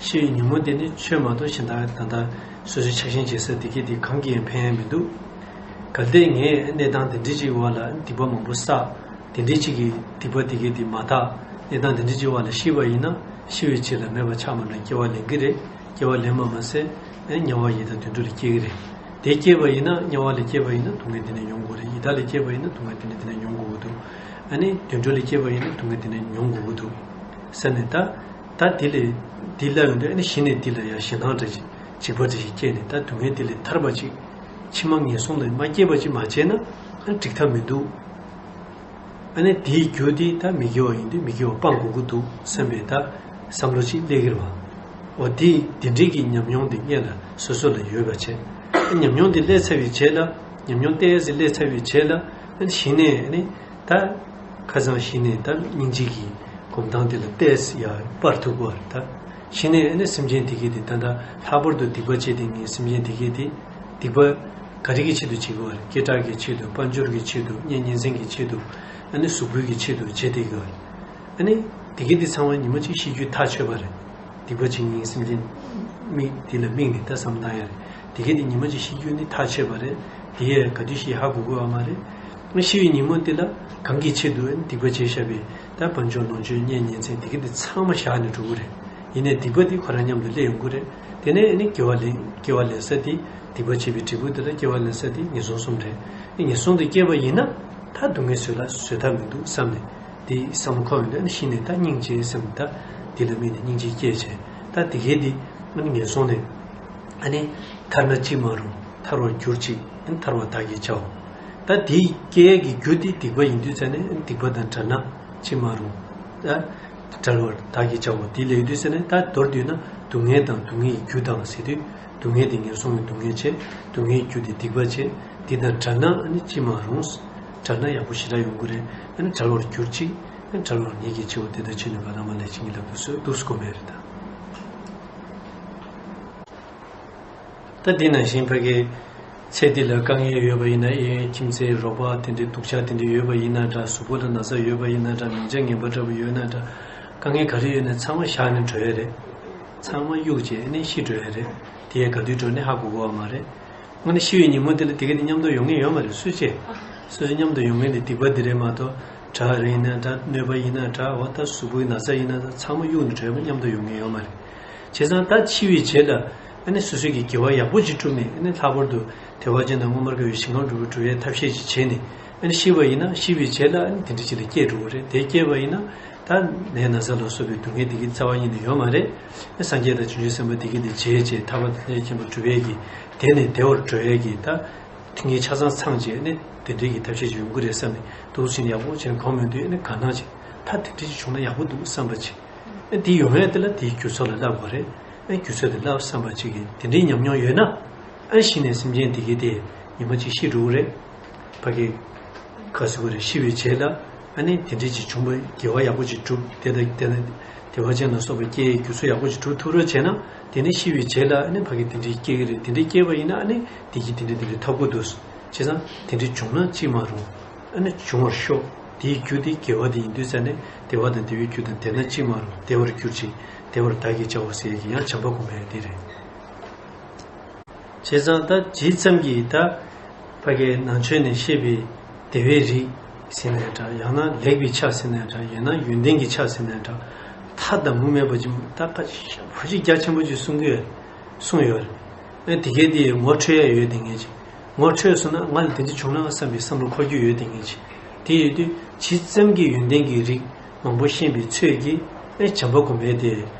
ཤི་བའི་ཉིན་མོ་དེ་ནི་ཆོས་མ་གཏོགས་གཞན་དག་ད་ལྟ་སོ་སོའི་ཆགས་ཞེན་བྱེད་ས་དེ་གས་དེ་གང་གིས་ཡང་ཕན་ཡ་མི་འདུག་གལ་ཏེ་ངས་གནས་སྟངས་དེ་འདྲ་ཅིག་བར་ལ་སྡིག་པ་མང་པོ་བསགས། དེ་འདྲ་ཅིག་གི་སྡིག་པ་དེ་གས་དེ་མ་དག་གནས་སྟངས་དེ་འདྲ་ཅིག་བར་ལ་ཤི་བ་ཡིན་ན། ཤི་བའི་རྗེས་ལ་མེད་པ་ཆགས་མ་འགྲོ། སྐྱེ་བ་ལེན་གི་རེད། སྐྱེ་བ་ལེན་པ་མ་ཟད། ཨེ་དམྱལ་བ་ཡི་དྭགས་དུད་འགྲོ་ལ་སྐྱེ་གི་རེད། དེ་སྐྱེས་པ་ཡིན་ན། དམྱལ་བ་ལ་སྐྱེས་པ་ཡིན་ན་སྡུག་བསྔལ་དེ་ནས་མྱོང་དགོས་རེད། ཡི་དྭགས་ལ་སྐྱེས་པ་ཡིན་ན་སྡུག་བསྔལ་དེ་ནས་དེ་ནས་མྱོང་དགོས་ཀྱི་འདུག་ཨ་ནི་དུད་འགྲོ་ལ་སྐྱེས་པ་ཡིན་ན་སྡུག་བསྔལ་དེ་ནས་མྱོང་དགོས་ཀྱི་འདུག་ཟེར་ནས། ད་ད་དེ་ལས་དེ་སླེབས་ཡོང་དུས། ཨ་ནི་གཞི་ནས་དེ་ལ་ཡང་ཞེད་སྣང་འདྲ་ཞིག་འཇིགས་པ་འདྲ་ཞིག་སྐྱེས་ནས། ད་སྡུག་བསྔལ་དེ་ལས་ཐར་པ་ཅིག་ཕྱི་མ་ངན་སོང་ལ་མ་སྐྱེས་པ་ཅིག་མ་བྱས་ན། ཨ་ནི་འགྲིག་ཐབས་མི་འདུག་ཨ་ནི་དེའི་རྒྱུ་དེ་ད་མི་དགེ་བ་ཡིན་དུས་མི་དགེ་བ་སྤང་དགོས་ཀྱི་འདུག་བསམ་པའི་ད་བསམ་བློ་ཅིག་སླེབས་ཀྱི་རེད་བ། འོ་དེ་དེ་འདྲའི་གི་ཉམས་མྱོང་དེ་སྔོན་ལ་སོ་སོ་ལ་ཡོད་པ་བྱས། ཨ་ཉམས་མྱོང་དེ་སླེབས་ཚར་བའི་རྗེས་ལ། ཉམས་མྱོང་ཏོག་ཙམ་སླེབས་ཚར་བའི་རྗེས་ལ། ཨ་ནི་གཞི་ནས་ཨ་ནི་ད་ཁ་སང་གཞི་ནས་ད་སྙིང་རྗེ་གི་སྒོམ་སྟངས་དེ་ལ་ཏོག་ཙམ་ཡར་སྤར་ཐུབ་པ་རེད། ད་གཞི་ནས་ཨ་ནི་སེམས་ཅན་དེ་གས་དེ་ད་ལྟ་ལྷག་པར་དུ་སྡིག་པ་བྱས་བསྡད་མཁན་སེམས་ཅན་དེ་གས་དེ། སྡིག་པ་ག་རེ་གི་ཆེད་དུ་བྱེད་དགོས་པ་རེད། སྐད་གྲགས་ཀྱི་ཆེད་དུ། དཔལ་འབྱོར་གྱི་ཆེད་དུ། གཉེན་ཉེ་ཚན་གྱི་ཆེད་དུ། ཨ་ནི་གཟུགས་པོའི་གི་ཆེད་དུ་བྱེད་བསྡད་ཀྱི་ཡོད་རེད། ཨ་ནི་དེ་གས་དེ་ཚང་མ་ཉི་མ་གཅིག་ཤི་རྒྱུ་ཐག་ཆོད་པ་རེད། སྡིག་པ་བྱེད་མཁན་སེམས་ཅན་མི་དེ་ལ་དམིགས་ནས་ད་བསམ་བློ་བཏང་ཡ་རེད། དེ་གས་དེ་ཉི་མ་གཅིག་ཤི་རྒྱུ་ནི་ཐག་ཆོད་པ་རེད། དེ་ཡས་ག་དུས་ཤི་ཧ་གོ་གི་ཡོད་མ་རེད། ཨ་ཤི་བའི་ཉིན་མོ་དེ་ལ་གང་གི་ཆེད་དུ་ཨ་ནི་སྡིག་པ་བྱས་བཞག་པའི་ད་དཔལ་འབྱོར་ལོངས་སྤྱོད་གཉེན་ཉེ་ཚན་དེ་གས་དེ་ཚང་མ་བཞག་ནས་འགྲོ་གི་རེད། ཡིན་ནའི་སྡིག་པ་དེ་ཁོ་རང་མཉམ་དུ་སླེབས་ཡོང་གི་རེད། དེ་ནས་ཨ་ནི་དགེ་བ་ལེན། དགེ་བ་ལེན་ས་དེ། སྡིག་པ་བྱས་པའི་འབྲས་བུ་དེ་ལ་སྐྱེ་བ་ལེན་ས་དེ་ངན་སོང་གསུམ་རེད། ཨ་ངན་སོང་དུ་སྐྱེས་པ་ཡིན་ན། ད་སྡུག་བསྔལ་བཟོད་ལ་བཟོད་ཐབས་མི་འདུག་བསམ་ནས། དེ་བསམ་བློ་འཁོར་ཡོང་དུས། ཨ་ནི་གཞི་ནས་ད་སྙིང་རྗེ་བསམ་ནས། ད་དེ་ལ་དམིགས་ནས་སྙིང་རྗེ་སྐྱེས་བྱས། ད་དེ་གས་དེ་ཨ་ནི་ངན་སོང་ནས་ཨ་ནི་ཐར་ན་ཅི་མ་རུང་། ཐར་བར་གྱུར་ཅིག་ཨ་ནི་ཐར་བ་བདག་གིས་བྱའོ། ད་དེ་སྐྱེ་ཡས་ཀྱི་རྒྱུ་དེ་སྡིག་པ་ཡིན་དུས་ཙ་ནས། ཨ་ནི་སྡིག་པ་དང་བྲལ་ན་ཅི་མ་རུང་། ད་བྲལ་བར་བདག་གིས་བྱའོ། དེ་ལས་ཡོད་དུས་ཙ་ནས། ད་མདོར་བསྡུས་ན་སྡུག་བསྔལ་དང་སྡུག་བསྔལ་གྱི་རྒྱུ་དང་ཟེར་དུས། སྡུག་བསྔལ་དེ་ངན་སོང་གི་སྡུག་བསྔལ་བྱས། སྡུག་བསྔལ་གྱི་རྒྱུ་དེ་སྡིག་པ་བྱས། དེ་དང་བྲལ་ན་ཨ་ནི་ཅི་མ་རུང་། བྲལ་ན་ཡག་པོ་ཞེ་དྲག་ཡོང་གི་རེད། ཨ་ནི་བྲལ་བར་གྱུར་ཅིག་ཨ་ནི་བྲལ་བར་ངེད་ཀྱིས་བྱའོ། དེ་ལྟར་བྱས་ནས་བ་དང་མ་ལས་བྱིན་གྱིས་བརླབ་ཏུ་གསོལ་འདུག་སེ་དགོངས་པ་རེད་ད། ད་དེ་ནང་བཞིན་ཕ་གི་ཚེ་འདི་ལ་དཀའ་ངལ་ཡོད་པ་ཡིན་ན། གཡས་གཡོན་ཁྱིམ་མཚེས་རོགས་པ་དེ་འདྲའི་སྡུག་ཅག་དེ་འདྲ་ཡོད་པ་ཡིན་ན་འདྲ། གཟུགས་པོ་ལ་ན་ཚ་ཡོད་པ་ཡིན་ན་འདྲ། མིང་ཆ་ངན་པ་འདྲ་པོ་ཡོད་ན་འདྲ། དཀའ་ངལ་ག་རེ་ཡོད་ན་ཚང་མ་བཞག་ནས་འགྲོ་ཡ་རེད། ཚང་མ་གཡུག་བྱས་ནས་ཤི་འགྲོ་ཡ་རེད། དེ་ཡང་ག་དུས་འགྲོ་ནི་ཧ་གོ་གོ་བ་མ་རེད། ཨ་ནི་ཤི་བའི་ཉིན་མོ་དེ་ལ་དེ་ག་ནས་མཉམ་དུ་ཡོང་མཁན་ཡོད་མ་རེད། སུ་བྱས། སོ་སོ་མཉམ་དུ་ཡོང་མཁན་དེ་སྡིག་པ་དེ་རེད་མ་གཏོགས། དགྲ་རེ་ཡིན་ན་འདྲ། གནོད་པ་ཡིན་ན་འདྲ། འོ་ད་གཟུགས་པོའི་ན་ཚ་ཡིན་ན་འདྲ། ཚང་མ་གཡུག་ནས་གྲོལ་བ་མཉམ་དུ་ཡོང་མཁན་ཡོད་མ་རེད། བྱས་ཙང་ད་འཆི་བའི་རྗེས་ལ་ཨ་ནི་སོ་སོའི་གི་དགེ་བ་ཡག་པོ་ཅིག་བསྒྲུབས་ནས། ཨ་ནི་ལྷག་པར་དུ་བདེ་བ་ཅན་དང་མངོན་པར་དགའ་བའི་ཞིང་ཁམས་འགྲོ་བའི་སྒྲུབ་པའི་ཐབས་ཤེས་ཅིག་བྱས་ནས། ཨ་ནི་ཤི་བ་ཡིན་ན། ཤི་བའི་རྗེས་ལ་ཨ་ནི་དེ་འདྲ་ཅིག་ལ་སྐྱེས་འགྲོ་གི་རེད། དེ་སྐྱེས་པ་ཡིན་ན་ད་ནད་ན་ཚ་ལ་སོགས་པའི་སྡུག་བསྔལ་དེ་གའི་རྩ་བ་ཉིད་ནས་ཡོད་མ་རེད། ཨ་སངས་རྒྱས་དང་བྱང་ཆུབ་སེམས་དཔའ་དེ་གའི་དེ་རྗེས་བཅད། ཐར་པ་དང་ཐམས་ཅད་མཁྱེན་པ་སྒྲུབ་པའི་གི་དེ་ནས་བདེ་བར་འགྲོ་ཡས་ཀྱི་ད་མཐུན་རྐྱེན་ཆ་ཚང་ཚང་བྱས་ནས་དེ་འདྲའི་གི་ཐབས་ཤེས་ཅིག་ཡོང་གི་རེད་བསམ་ནས། འདུག་སེ་ཡག་པོ་བྱས་ནས་གོམས་ཡོང་དུས། ཨ་ནི་དགའ་སྣང་ཅིག་ད་དེ་འདྲ་ཅིག་བྱུང་ན་ཡག་པོ་འདུག་བསམ་པ་ཅིག་ཨ་དེ་ཡོང་ཡ་དེ་ལ་དེའི་རྒྱུ་ཚོགས་ལ་བསླབ་དགོས་རེད། ཨ་རྒྱུ་ཚོགས་དེ་བསླབ་བསམ་པ་ཅིག་གིས་དེ་འདྲའི་ཉམས་མྱོང་ཡོད་ན། ཨ་གཞི་ནས་སེམས་ཅན་དེ་གའི་དེ་ཉི་མ་གཅིག་ཤི་འགྲོ་གི་རེད། ཕ་གི་ག་ཟེར་དགོས་རེད། ཤི་བའི་རྗེས་ལ་ཨ་ནི་དེ་འདྲའི་ཅིག་བྱུང་བ། དགེ་བ་ཡག་པོ་ཅིག་བསྒྲུབས། དེ་དང་དེ་ན་བདེ་བ་ཅན་ལ་སོགས་པ་སྐྱེ་ཡའི་རྒྱུ་ཚོགས་ཡག་པོ་ཅིག་བསྒྲུབ་ཐུབ་རོགས་བྱས་ན། དེ་ནས་ཤི་བའི་རྗེས་ལ་ཨ་ནི་ཕ་གི་དེ་འདྲའི་སྐྱེ་གི་རེད། དེ་འདྲའི་སྐྱེས་པ་ཡིན་ན། ཨ་ནི་དེ་གིས་དེ་འདྲའི་དེ་འདྲའི་ཐོབ་གི་འདུག་བྱས་ཙང་དེ་འདྲའི་བྱུང་ན་ཅི་མ་རུང་། ཨ་ནི་འབྱུང་བར་ཤོག་དེའི་རྒྱུ་དེ་དགེ་བ་དེ་ཡིན་དུས་ཙ་ནས། བདེ་བ་དང་བདེ་བའི་རྒྱུ་དང་། བདེ་ན་ཅི་མ་རུང་། བདེ་བར་གྱུར་ཅིག་བདེ་བར་བདག་གིས་བྱའོ་ཟེར་ཡག་གི་ཡང་བྱམས་པ་སྒོམ་ཡག་དེ་རེད། བྱས་ཙང་ད་ཇི་ཙམ་གྱིས་ད་ཕ་གིའི་ནང་ཆོས་ནས་བཤད་པའི་བདེ་བའི་རིགས་ཟེར་ནའི་འདྲ། ཡང་ན་ལེགས་པའི་ཆ་ཟེར་ནའི་འདྲ། ཡང་ན་ཡོན་ཏན་གྱི་ཆ་ཟེར་ནའི་འདྲ། མཐའ་དང་མུ་མེད་པ་ཅིག་ད་ཁ་ཤས་ཕལ་ཆེར་རྒྱ་ཆེན་པོ་ཅིག་གསུང་གི་ཡོད། གསུངས་ཡོད་རེད། ཨ་དེ་གས་དེ་ངོ་འཕྲོད་ཡ་ཡོད་དེ་ངེས་ཅིག་ངོ་འཕྲོད་སོང་ན་ང་ལ་དེ་འདྲ་བྱུང་ན་བསམ་པའི་བསམ་བློ་འཁོར་རྒྱུ་ཡོད་དེ་ངེས་ཅིག་དེ་ཡོད་དུས་ཇི་ཙམ་གྱིས་ཡོན་ཏན་གྱི་རིགས་མང་པོ་ཤེས་པའི་ཚོད་ཀྱིས། ཨེ་བྱམས་པ་སྒོམ་པས་དེ་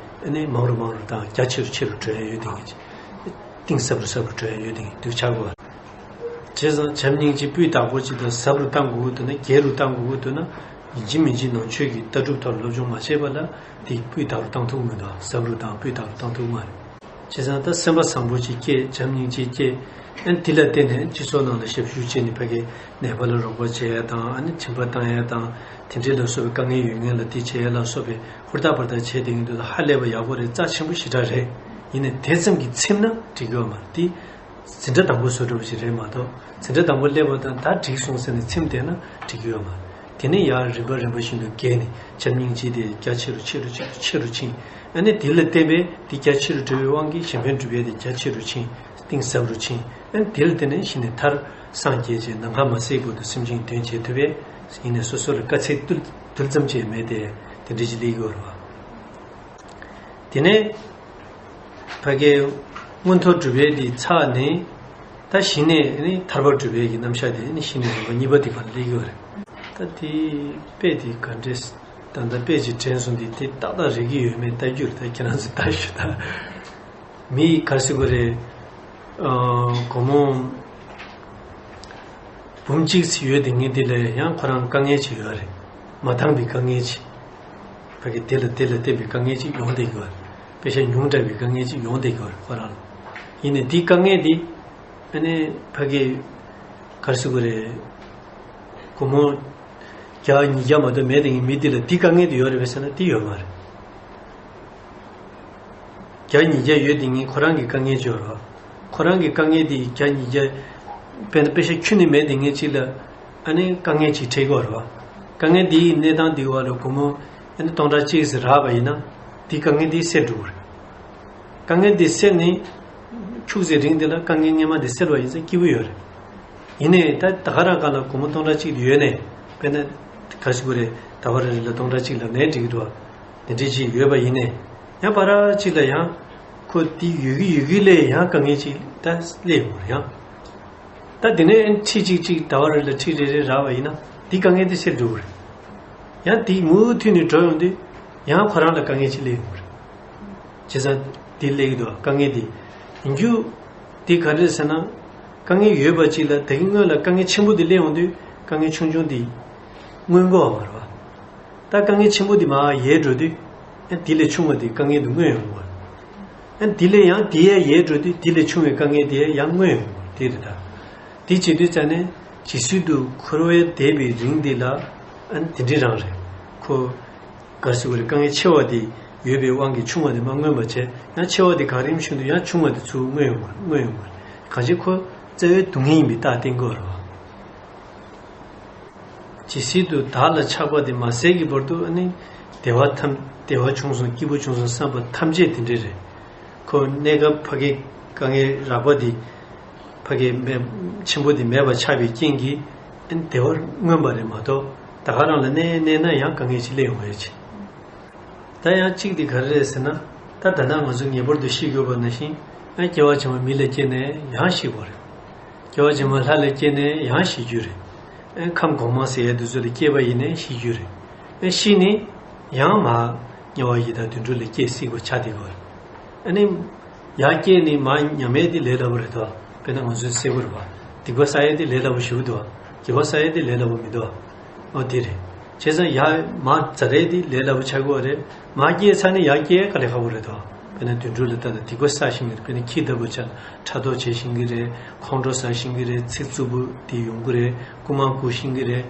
ཨ་ནི་མང་རུ་མང་རུ་དང་རྒྱ་ཆེ་རུ་ཆེ་རུ་འགྲོ་ཡ་ཡོད་དེ་ངེས་ཅིག་གཏིང་ཟབ་རུ་ཟབ་རུ་འགྲོ་ཡ་ཡོད་དེ་ངེས་འདུག་ཆགས་དགོས། བྱས་ཙང་བྱམས་སྙིང་རྗེ་སྤུས་དག་པོ་ཅིག་དང་ཟབ་རུ་བཏང་དགོས་ཀྱི་འདུག་ན། རྒྱས་རུ་བཏང་དགོས་ཀྱི་འདུག་ན། ཡིན་གཅིག་མིན་གཅིག་ནང་ཆོས་ཀྱི་ལྟ་གྲུབ་ཐོག་སློབ་སྦྱོང་མ་བྱས་པ་ལ་དེ་སྤུས་དག་རུ་བཏང་ཐུབ་མི་འདུག་ཟབ་རུ་དང་སྤུས་དག་རུ་བཏང་ཐུབ་མ་རེད། བྱས་ཙང་ད་སེམས་པ་བཟང་པོ་ཅིག་སྐྱེས། བྱམས་སྙིང་རྗེ་སྐྱེས། ཨ་ནི་དེ་ལ་བརྟེན་ནས་སྤྱི་ཚོགས་ནང་ལ་ཞབས་ཞུ་བྱས་ནས་ཕ་གིའི་ནད་པ་ལ་རོགས་པ་བྱེད་ཡ་དང་ཨ་ནི་མཆིན་པ་བཏང་ཡ་དང་དེ་འདྲའི་ལ་སོགས་པའི་དཀའ་ངལ་ཡོད་མཁན་ལ་དེ་བྱེད་ཡ་ལ་སོགས་པའི་ཧུར་ཐག་འབད་ཐག་བྱས་བསྡད་མཁན་དེ་ཚོ་ཧ་ལས་པ་ཡག་པོ་རེད། རྩ་ཆེན་པོ་ཞེ་དྲག་རེད། ཡིན་ནའི་དེ་ཙམ་གྱིས་ཚིམ་ན་འགྲིག་གི་ཡོད་མ་རེད། དེ་འཛིན་གྲྭ་དང་པོ་བཟོ་འདྲ་བོ་ཞིག་རེད་མ་གཏོགས་འཛིན་གྲྭ་དང་པོ་སླེབས་པ་དང་ད་འགྲིག་སོང་ཟེར་ནས་ཚིམ་བསྡད་ན་འགྲིག་གི་ཡོད་མ་རེད། དེ་ནས་ཡར་རིམ་པ་རིམ་པ་བཞིན་དུ་བརྒལ་ནས་བྱམས་སྙིང་རྗེ་དེ་རྒྱ་ཆེ་རུ་ཆེ་རུ་ཆེ་རུ་ཆེ་རུ་ཕྱིན། ཨ་ནི་དེ་ལ་བརྟེན་པས་དེ་རྒྱ་ཆེ་རུ་འགྲོ་བའི་དབང་གིས་གཞན་ཕན་སྒྲུབ་ཡས་དེ་རྒྱ་ཆེ་རུ་ཕྱིན། གཏིང་ཟབ་རུ་ཕྱིན། ཨ་ནི་དེ་ལ་བརྟེན་ནས་གཞི་ནས་མཐར་སངས་རྒྱས་ཀྱི་ནམ་མཁའ་མ་ཟད་བར་དུ་སེམས་ཅན་དོན་བྱེད་ཐུབ་པས་ཡིན་ནས་སོ་སོ་ལ་དཀའ་ཚེགས་ཏུལ་ཏུལ་ཙམ་ཅིག་མེད་དེ་དེ་འདྲ་ཞིག་སླེབས་ཡོད་རེད་བ། དེ་ནས་ཕ་གིའི་མངོན་མཐོ་སྒྲུབ་པའི་དེ་ཚར་ནས་ད་གཞི་ནས་ནི་ཐར་པ་སྒྲུབ་པའི་གི་རྣམ་གཞག་དེ་ནི་གཞི་ནས་རིམ་པ་གཉིས་པ་དེ་ག་ལ་སླེབས་ཡོད་རེད། ད་དེ་དཔེ་དེ་ག་འདྲས་ད་ལྟ་དཔེ་ཅིག་དྲན་སོང་དེ་དེ་ཏག་ཏག་རེག་གི་ཡོད་མེད་ལྟ་རྒྱུ་རེད། ད་ཁྱེད་རང་ཚོ་ལྟ་ཞུ་ད། མི་ག་རེ་ཟེར་དགོས་རེད། ཨ་སྒོར་མོ་འབུམ་གཅིག་ཙམ་ཡོད་དེ་ངས་དེ་ལས་ཡང་ཁོ་རང་དཀའ་ངལ་ཅིག་ཡོད་རེད། མ་འདང་བའི་དཀའ་ངལ་ཅིག་ཕ་གི་དེ་ལ་དེ་ལ་བརྟེན་པའི་དཀའ་ངལ་ཅིག་ཡོང་བསྡད་ཀྱི་ཡོད་རེད། པེ་ཤ་ཉུང་དྲགས་པའི་དཀའ་ངལ་ཅིག་ཡོང་བསྡད་ཀྱི་ཡོད་རེད་ཁོ་རང་ལ། ཡིན་ནའི་དེའི་དཀའ་ངལ་དེ་ཨ་ནི་ཕ་གི་ག་རེ་ཟེར་དགོས་རེད། སྒོར་མོ་བརྒྱ་ཉིས་བརྒྱ་མ་གཏོགས་མེད་དེ་ངས་མི་དེ་ལ་དེའི་དཀའ་ངལ་དེ་ཡོད་རེད་པས་ཟེར་ན་དེ་ཡོད་མ་རེད། བརྒྱ་ཉིས་བརྒྱ་ཡོད་དེ་ངས་ཁོ་རང་གི་དཀའ་ངལ་ཅིག་ཡོད་རེད་བ། ཁོ་རང་གི་དཀའ་ངལ་དེ་བརྒྱ་ཉིས་བརྒྱ་དཔེར་ན་པེ་ཤ་ཁྱོན་ནས་མེད་དེ་ངས་ཅིག་ལ་ཨ་ནི་དཀའ་ངལ་ཅིག་འཕྲད་ཀྱི་ཡོད་རེད་བ། དཀའ་ངལ་དེའི་གནས་སྟངས་དེའི་བར་ལ་སྒོར་མོ་ཨ་ནི་སྟོང་ཕྲག་གཅིག་ཙམ་རག་པ་ཡིན་ན་དེའི་དཀའ་ངལ་དེ་སེལ་འགྲོ་གི་རེད། དཀའ་ངལ་དེ་སེལ་ནས་ཁྱུག་ཙམ་རིང་དེ་ལ་དཀའ་ངལ་སྔོན་མ་དེ་སེལ་བ་ཡིན་ཙང་སྐྱིད་པོ་ཡོད་རེད། ཡིན་ནའི་ད་ད་ག་རང་གང་ལ་སྒོར་མོ་སྟོང་ཕྲག་གཅིག་ཡོད་ནས་དཔེར་ན་ག་ཟེར་དགོས་རེད། ད་བར་རེ་རེ་ལ་སྟོང་ཕྲག་གཅིག་ལབ་ནའི་འགྲིག་གི་འདུག་དེ་འདྲ་ཅིག་ཡོད་པ་ཡིན་ནའི་ཡང་བར་གཅིག་ལ་ཡང་ཁོ་དེ་ཡོད་ཀྱི་ཡོད་ཀྱི་ལས་ཡང་དཀའ་ངལ་ཅིག་ད་སླེབས་ཡོང་བ་རེད་ཡང་། ད་དེ་ནས་ཁྲི་གཅིག་གཅིག་ད་བར་རེ་ལ་ཁྲི་རེ་རེ་རག་པ་ཡིན་ན་དེ་དཀའ་ངལ་དེ་སེལ་འགྲོ་གི་རེད། ཡང་དེ་མུ་མཐུད་ནས་འགྲོ་ཡོང་དུས་ཡང་ཁོ་རང་ལ་དཀའ་ངལ་ཅིག་སླེབས་ཡོང་གི་རེད། བྱས་ཙང་དེ་སླེབས་ཀྱི་འདུག་དཀའ་ངལ་དེ། ཡིན་རྒྱུ་དེ་ག་རེ་རེད་ཟེར་ན། དཀའ་ངལ་ཡོད་པ་ཅིག་ལ་ད་གིན་སྔོན་ལ་དཀའ་ངལ་ཆེན་པོ་དེ་སླེབས་ཡོང་དུས་དཀའ་ངལ་ཆུང་ཆུང་དེ་མངོན་གྱི་ཡོད་མ་རེད་བ། ད་དཀའ་ངལ་ཆེན་པོ་དེ་མར་ཡལ་འགྲོ་དུས་ཡང་དེ་ལས་ཆུང་བ་དེ་དཀའ་ངལ་དེ་མངོན་ཡོང་གི་རེད། ཡང་དེ་ལས་ཡང་དེ་ཡལ་ཡལ་འགྲོ་དུས་དེ་ལས་ཆུང་བའི་དཀའ་ངལ་དེ་ཡང་མངོན་ཡོང་གི་རེད། དེ་རེད་ད། དེ་བྱེད་དུས་ཙ་ནས་ཇི་སྲིད་དུ་འཁོར་བའི་འདས་པའི་རིང་འདི་ལ་ཨ་ནི་དེ་འདྲའི་རང་རེད། ཁོ་ག་རེ་ཟེར་དགོས་རེད། དཀའ་ངལ་ཆེ་བ་དེ་ཡོད་པའི་དབང་གིས་ཆུང་བ་དེ་མར་མངོན་པར་བྱས། ཡང་ཆེ་བ་དེ་ག་རེ་ཡིན་ཞུ་དུས་ཡང་ཆུང་བ་དེ་ཚུར་མངོན་ཡོང་བ་མངོན་ཡོང་བ་རེད། གང་ཅི་ཁོ་རྩ་བའི་སྡུག་བསྔལ་ཡིན་པའི་རྟགས་བསྟན་དགོས་རེད་བ། ཇི་སྲིད་དུ་བདག་ལ་ཆགས་པ་དེ་མ་ཟད་ཀྱི་བར་དུ་ཨ་ནི་བདེ་བ་ཐམས་བདེ་བ་བྱུང་སོང་སྐྱིད་པོ་བྱུང་སོང་བསམ་པ་ཐམས་ཅད་དེ་འདྲ་རེད། ཁོ་གནས་སྐབས་ཕ་གི་དཀའ་ངལ་རགས་པ་དེ་ཕ་གི་མེད་ཆེན་པོ་དེ་མེད་པ་ཆགས་པའི་རྐྱེན་གྱིས་ཨ་ནི་བདེ་བར་མངོན་པ་རེད་མ་གཏོགས་ད་ག་རང་ལ་གནས་གནས་ན་ཡང་དཀའ་ངལ་ཅིག་སླེབས་ཡོང་བ་ཡོད་ཅིག་ད་ཡང་གཅིག་དེ་ག་རེ་རེད་ཟེར་ན། ད་ད་ལྟ་ང་ཚོ་ངེས་པར་དུ་ཤི་དགོས་པ་ནང་བཞིན་ཨ་སྐྱེ་བ་ཕྱི་མ་མི་ལ་སྐྱེས་ནས་ཡང་ཤི་དགོས་རེད། སྐྱེ་བ་ཕྱི་མ་ལྷ་ལ་སྐྱེས་ནས་ཡང་ཤི་རྒྱུ་རེད། ཨ་ཁམས་གོང་མ་ཟེར་ཡ་དེ་ཚོ་ལ་སྐྱེས་པ་ཡིན་ནའི་ཤི་རྒྱུ་རེད། ཨ་ཤི་ནས་ཡང་མར་དམྱལ་བ་ཡི་དྭགས་དུད་འགྲོ་ལ་སྐྱེ་སྲིད་པ་ཆགས་བསྡད་ཀྱི་ཡོད་རེད། ཨ་ནི་ཡར་སྐྱེས་ནས་མར་ཉམས་ཡས་དེ་ལས་སླ་པོ་རེད་དོ། དཔེར་ན་ང་ཚོས་ཟེར་དགོས་རེད་པ། སྡིག་པ་བསགས་ཡས་དེ་ལས་སླ་པོ་ཞེ་པོ་འདུག་དགེ་བ་བསགས་ཡས་དེ་ལས་སླ་པོ་མི་འདུག་ཨོ་དེ་རེད། བྱས་ཙང་ཡར་མར་འཛེག་ཡས་དེ་ལས་སླ་པོ་ཆགས་ཀྱི་ཡོད་རེད། མར་སྐྱེས་ཚར་ནས་ཡར་སྐྱེ་ཡས་དཀའ་ལས་ཁག་པོ་རེད་དོ། དཔེར་ན་དུད་འགྲོ་ལ་ལྟ་ན་སྡིག་པ་བསགས་ཤེས་ཀྱི་རེད། དཔེར་ན་ཁྱི་ལྟ་བུ་ཆགས་ན་ཕྲག་དོག་བྱེད་ཤེས་ཀྱི་རེད། ཁོང་ཁྲོ་ཟ་ཤེས་ཀྱི་རེད། ཚིག་རྩུབ་པོ་དེ་ཡོང་གི་རེད། རྐུ་མ་རྐུ་ཤེས་ཀྱི་རེད།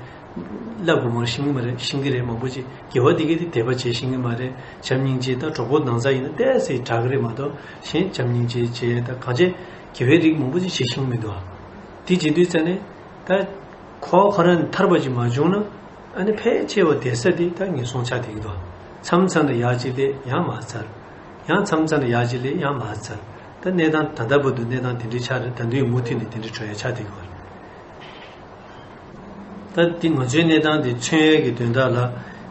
བླ་གོང་མ་ཤེས་ཀྱི་མ་རེད། ཤེས་ཀྱི་རེད། མང་པོ་ཅིག་དགེ་བ་དེ་གས་དེ་དད་པ་བྱེད་ཤེས་ཀྱི་མ་རེད། བྱམས་སྙིང་རྗེ་དང་གྲོགས་པོ་ནང་ཚ་ཡིན་ན་ཏོག་ཙམ་དྲག་གི་རེད་མ་གཏོགས་གཞན་བྱམས་སྙིང་རྗེ་བྱེད་ཡས་དང་གང་བྱེད་དགེ་བའི་རིགས་མང་པོ་ཅིག་བྱེད་ཤེས་ཀྱི་མི་འདུག་ཨ། དེ་བྱེད་དུས་ཙ་ནས་ད་ཁོ་ཁོ་རང་ནས་ཐར་པ་ཅིག་མ་བྱུང་ན་ཨ་ནི་ཕལ་ཆེ་བ་བསྡད་ས་དེ་ད་ངན་སོང་ཆགས་བསྡད་ཀྱི་འདུག་མཚམས་མཚམས་ལ་ཡར་ཅིག་སླེབས་ཡང་མར་འཛེག་ཡང་མཚམས་མཚམས་ལ་ཡར་ཅིག་སླེབས་ཡང་མར་འཛེག་ད་གནས་སྟངས་ད་ལྟ་བར་དུ་གནས་སྟངས་དེ་འདྲའི་ཆགས་རེད། ད་དུང་མུ་མཐུད་ནས་དེ་འདྲའི་འགྲོ་ཡ་ཆགས་བསྡད་ཀྱི་ཡོད་རེད། ད་འདི་ང་ཚོའི་གནས་སྟངས་འདི་མཚོན་ཡས་ཀྱི་དོན་དག་ལ་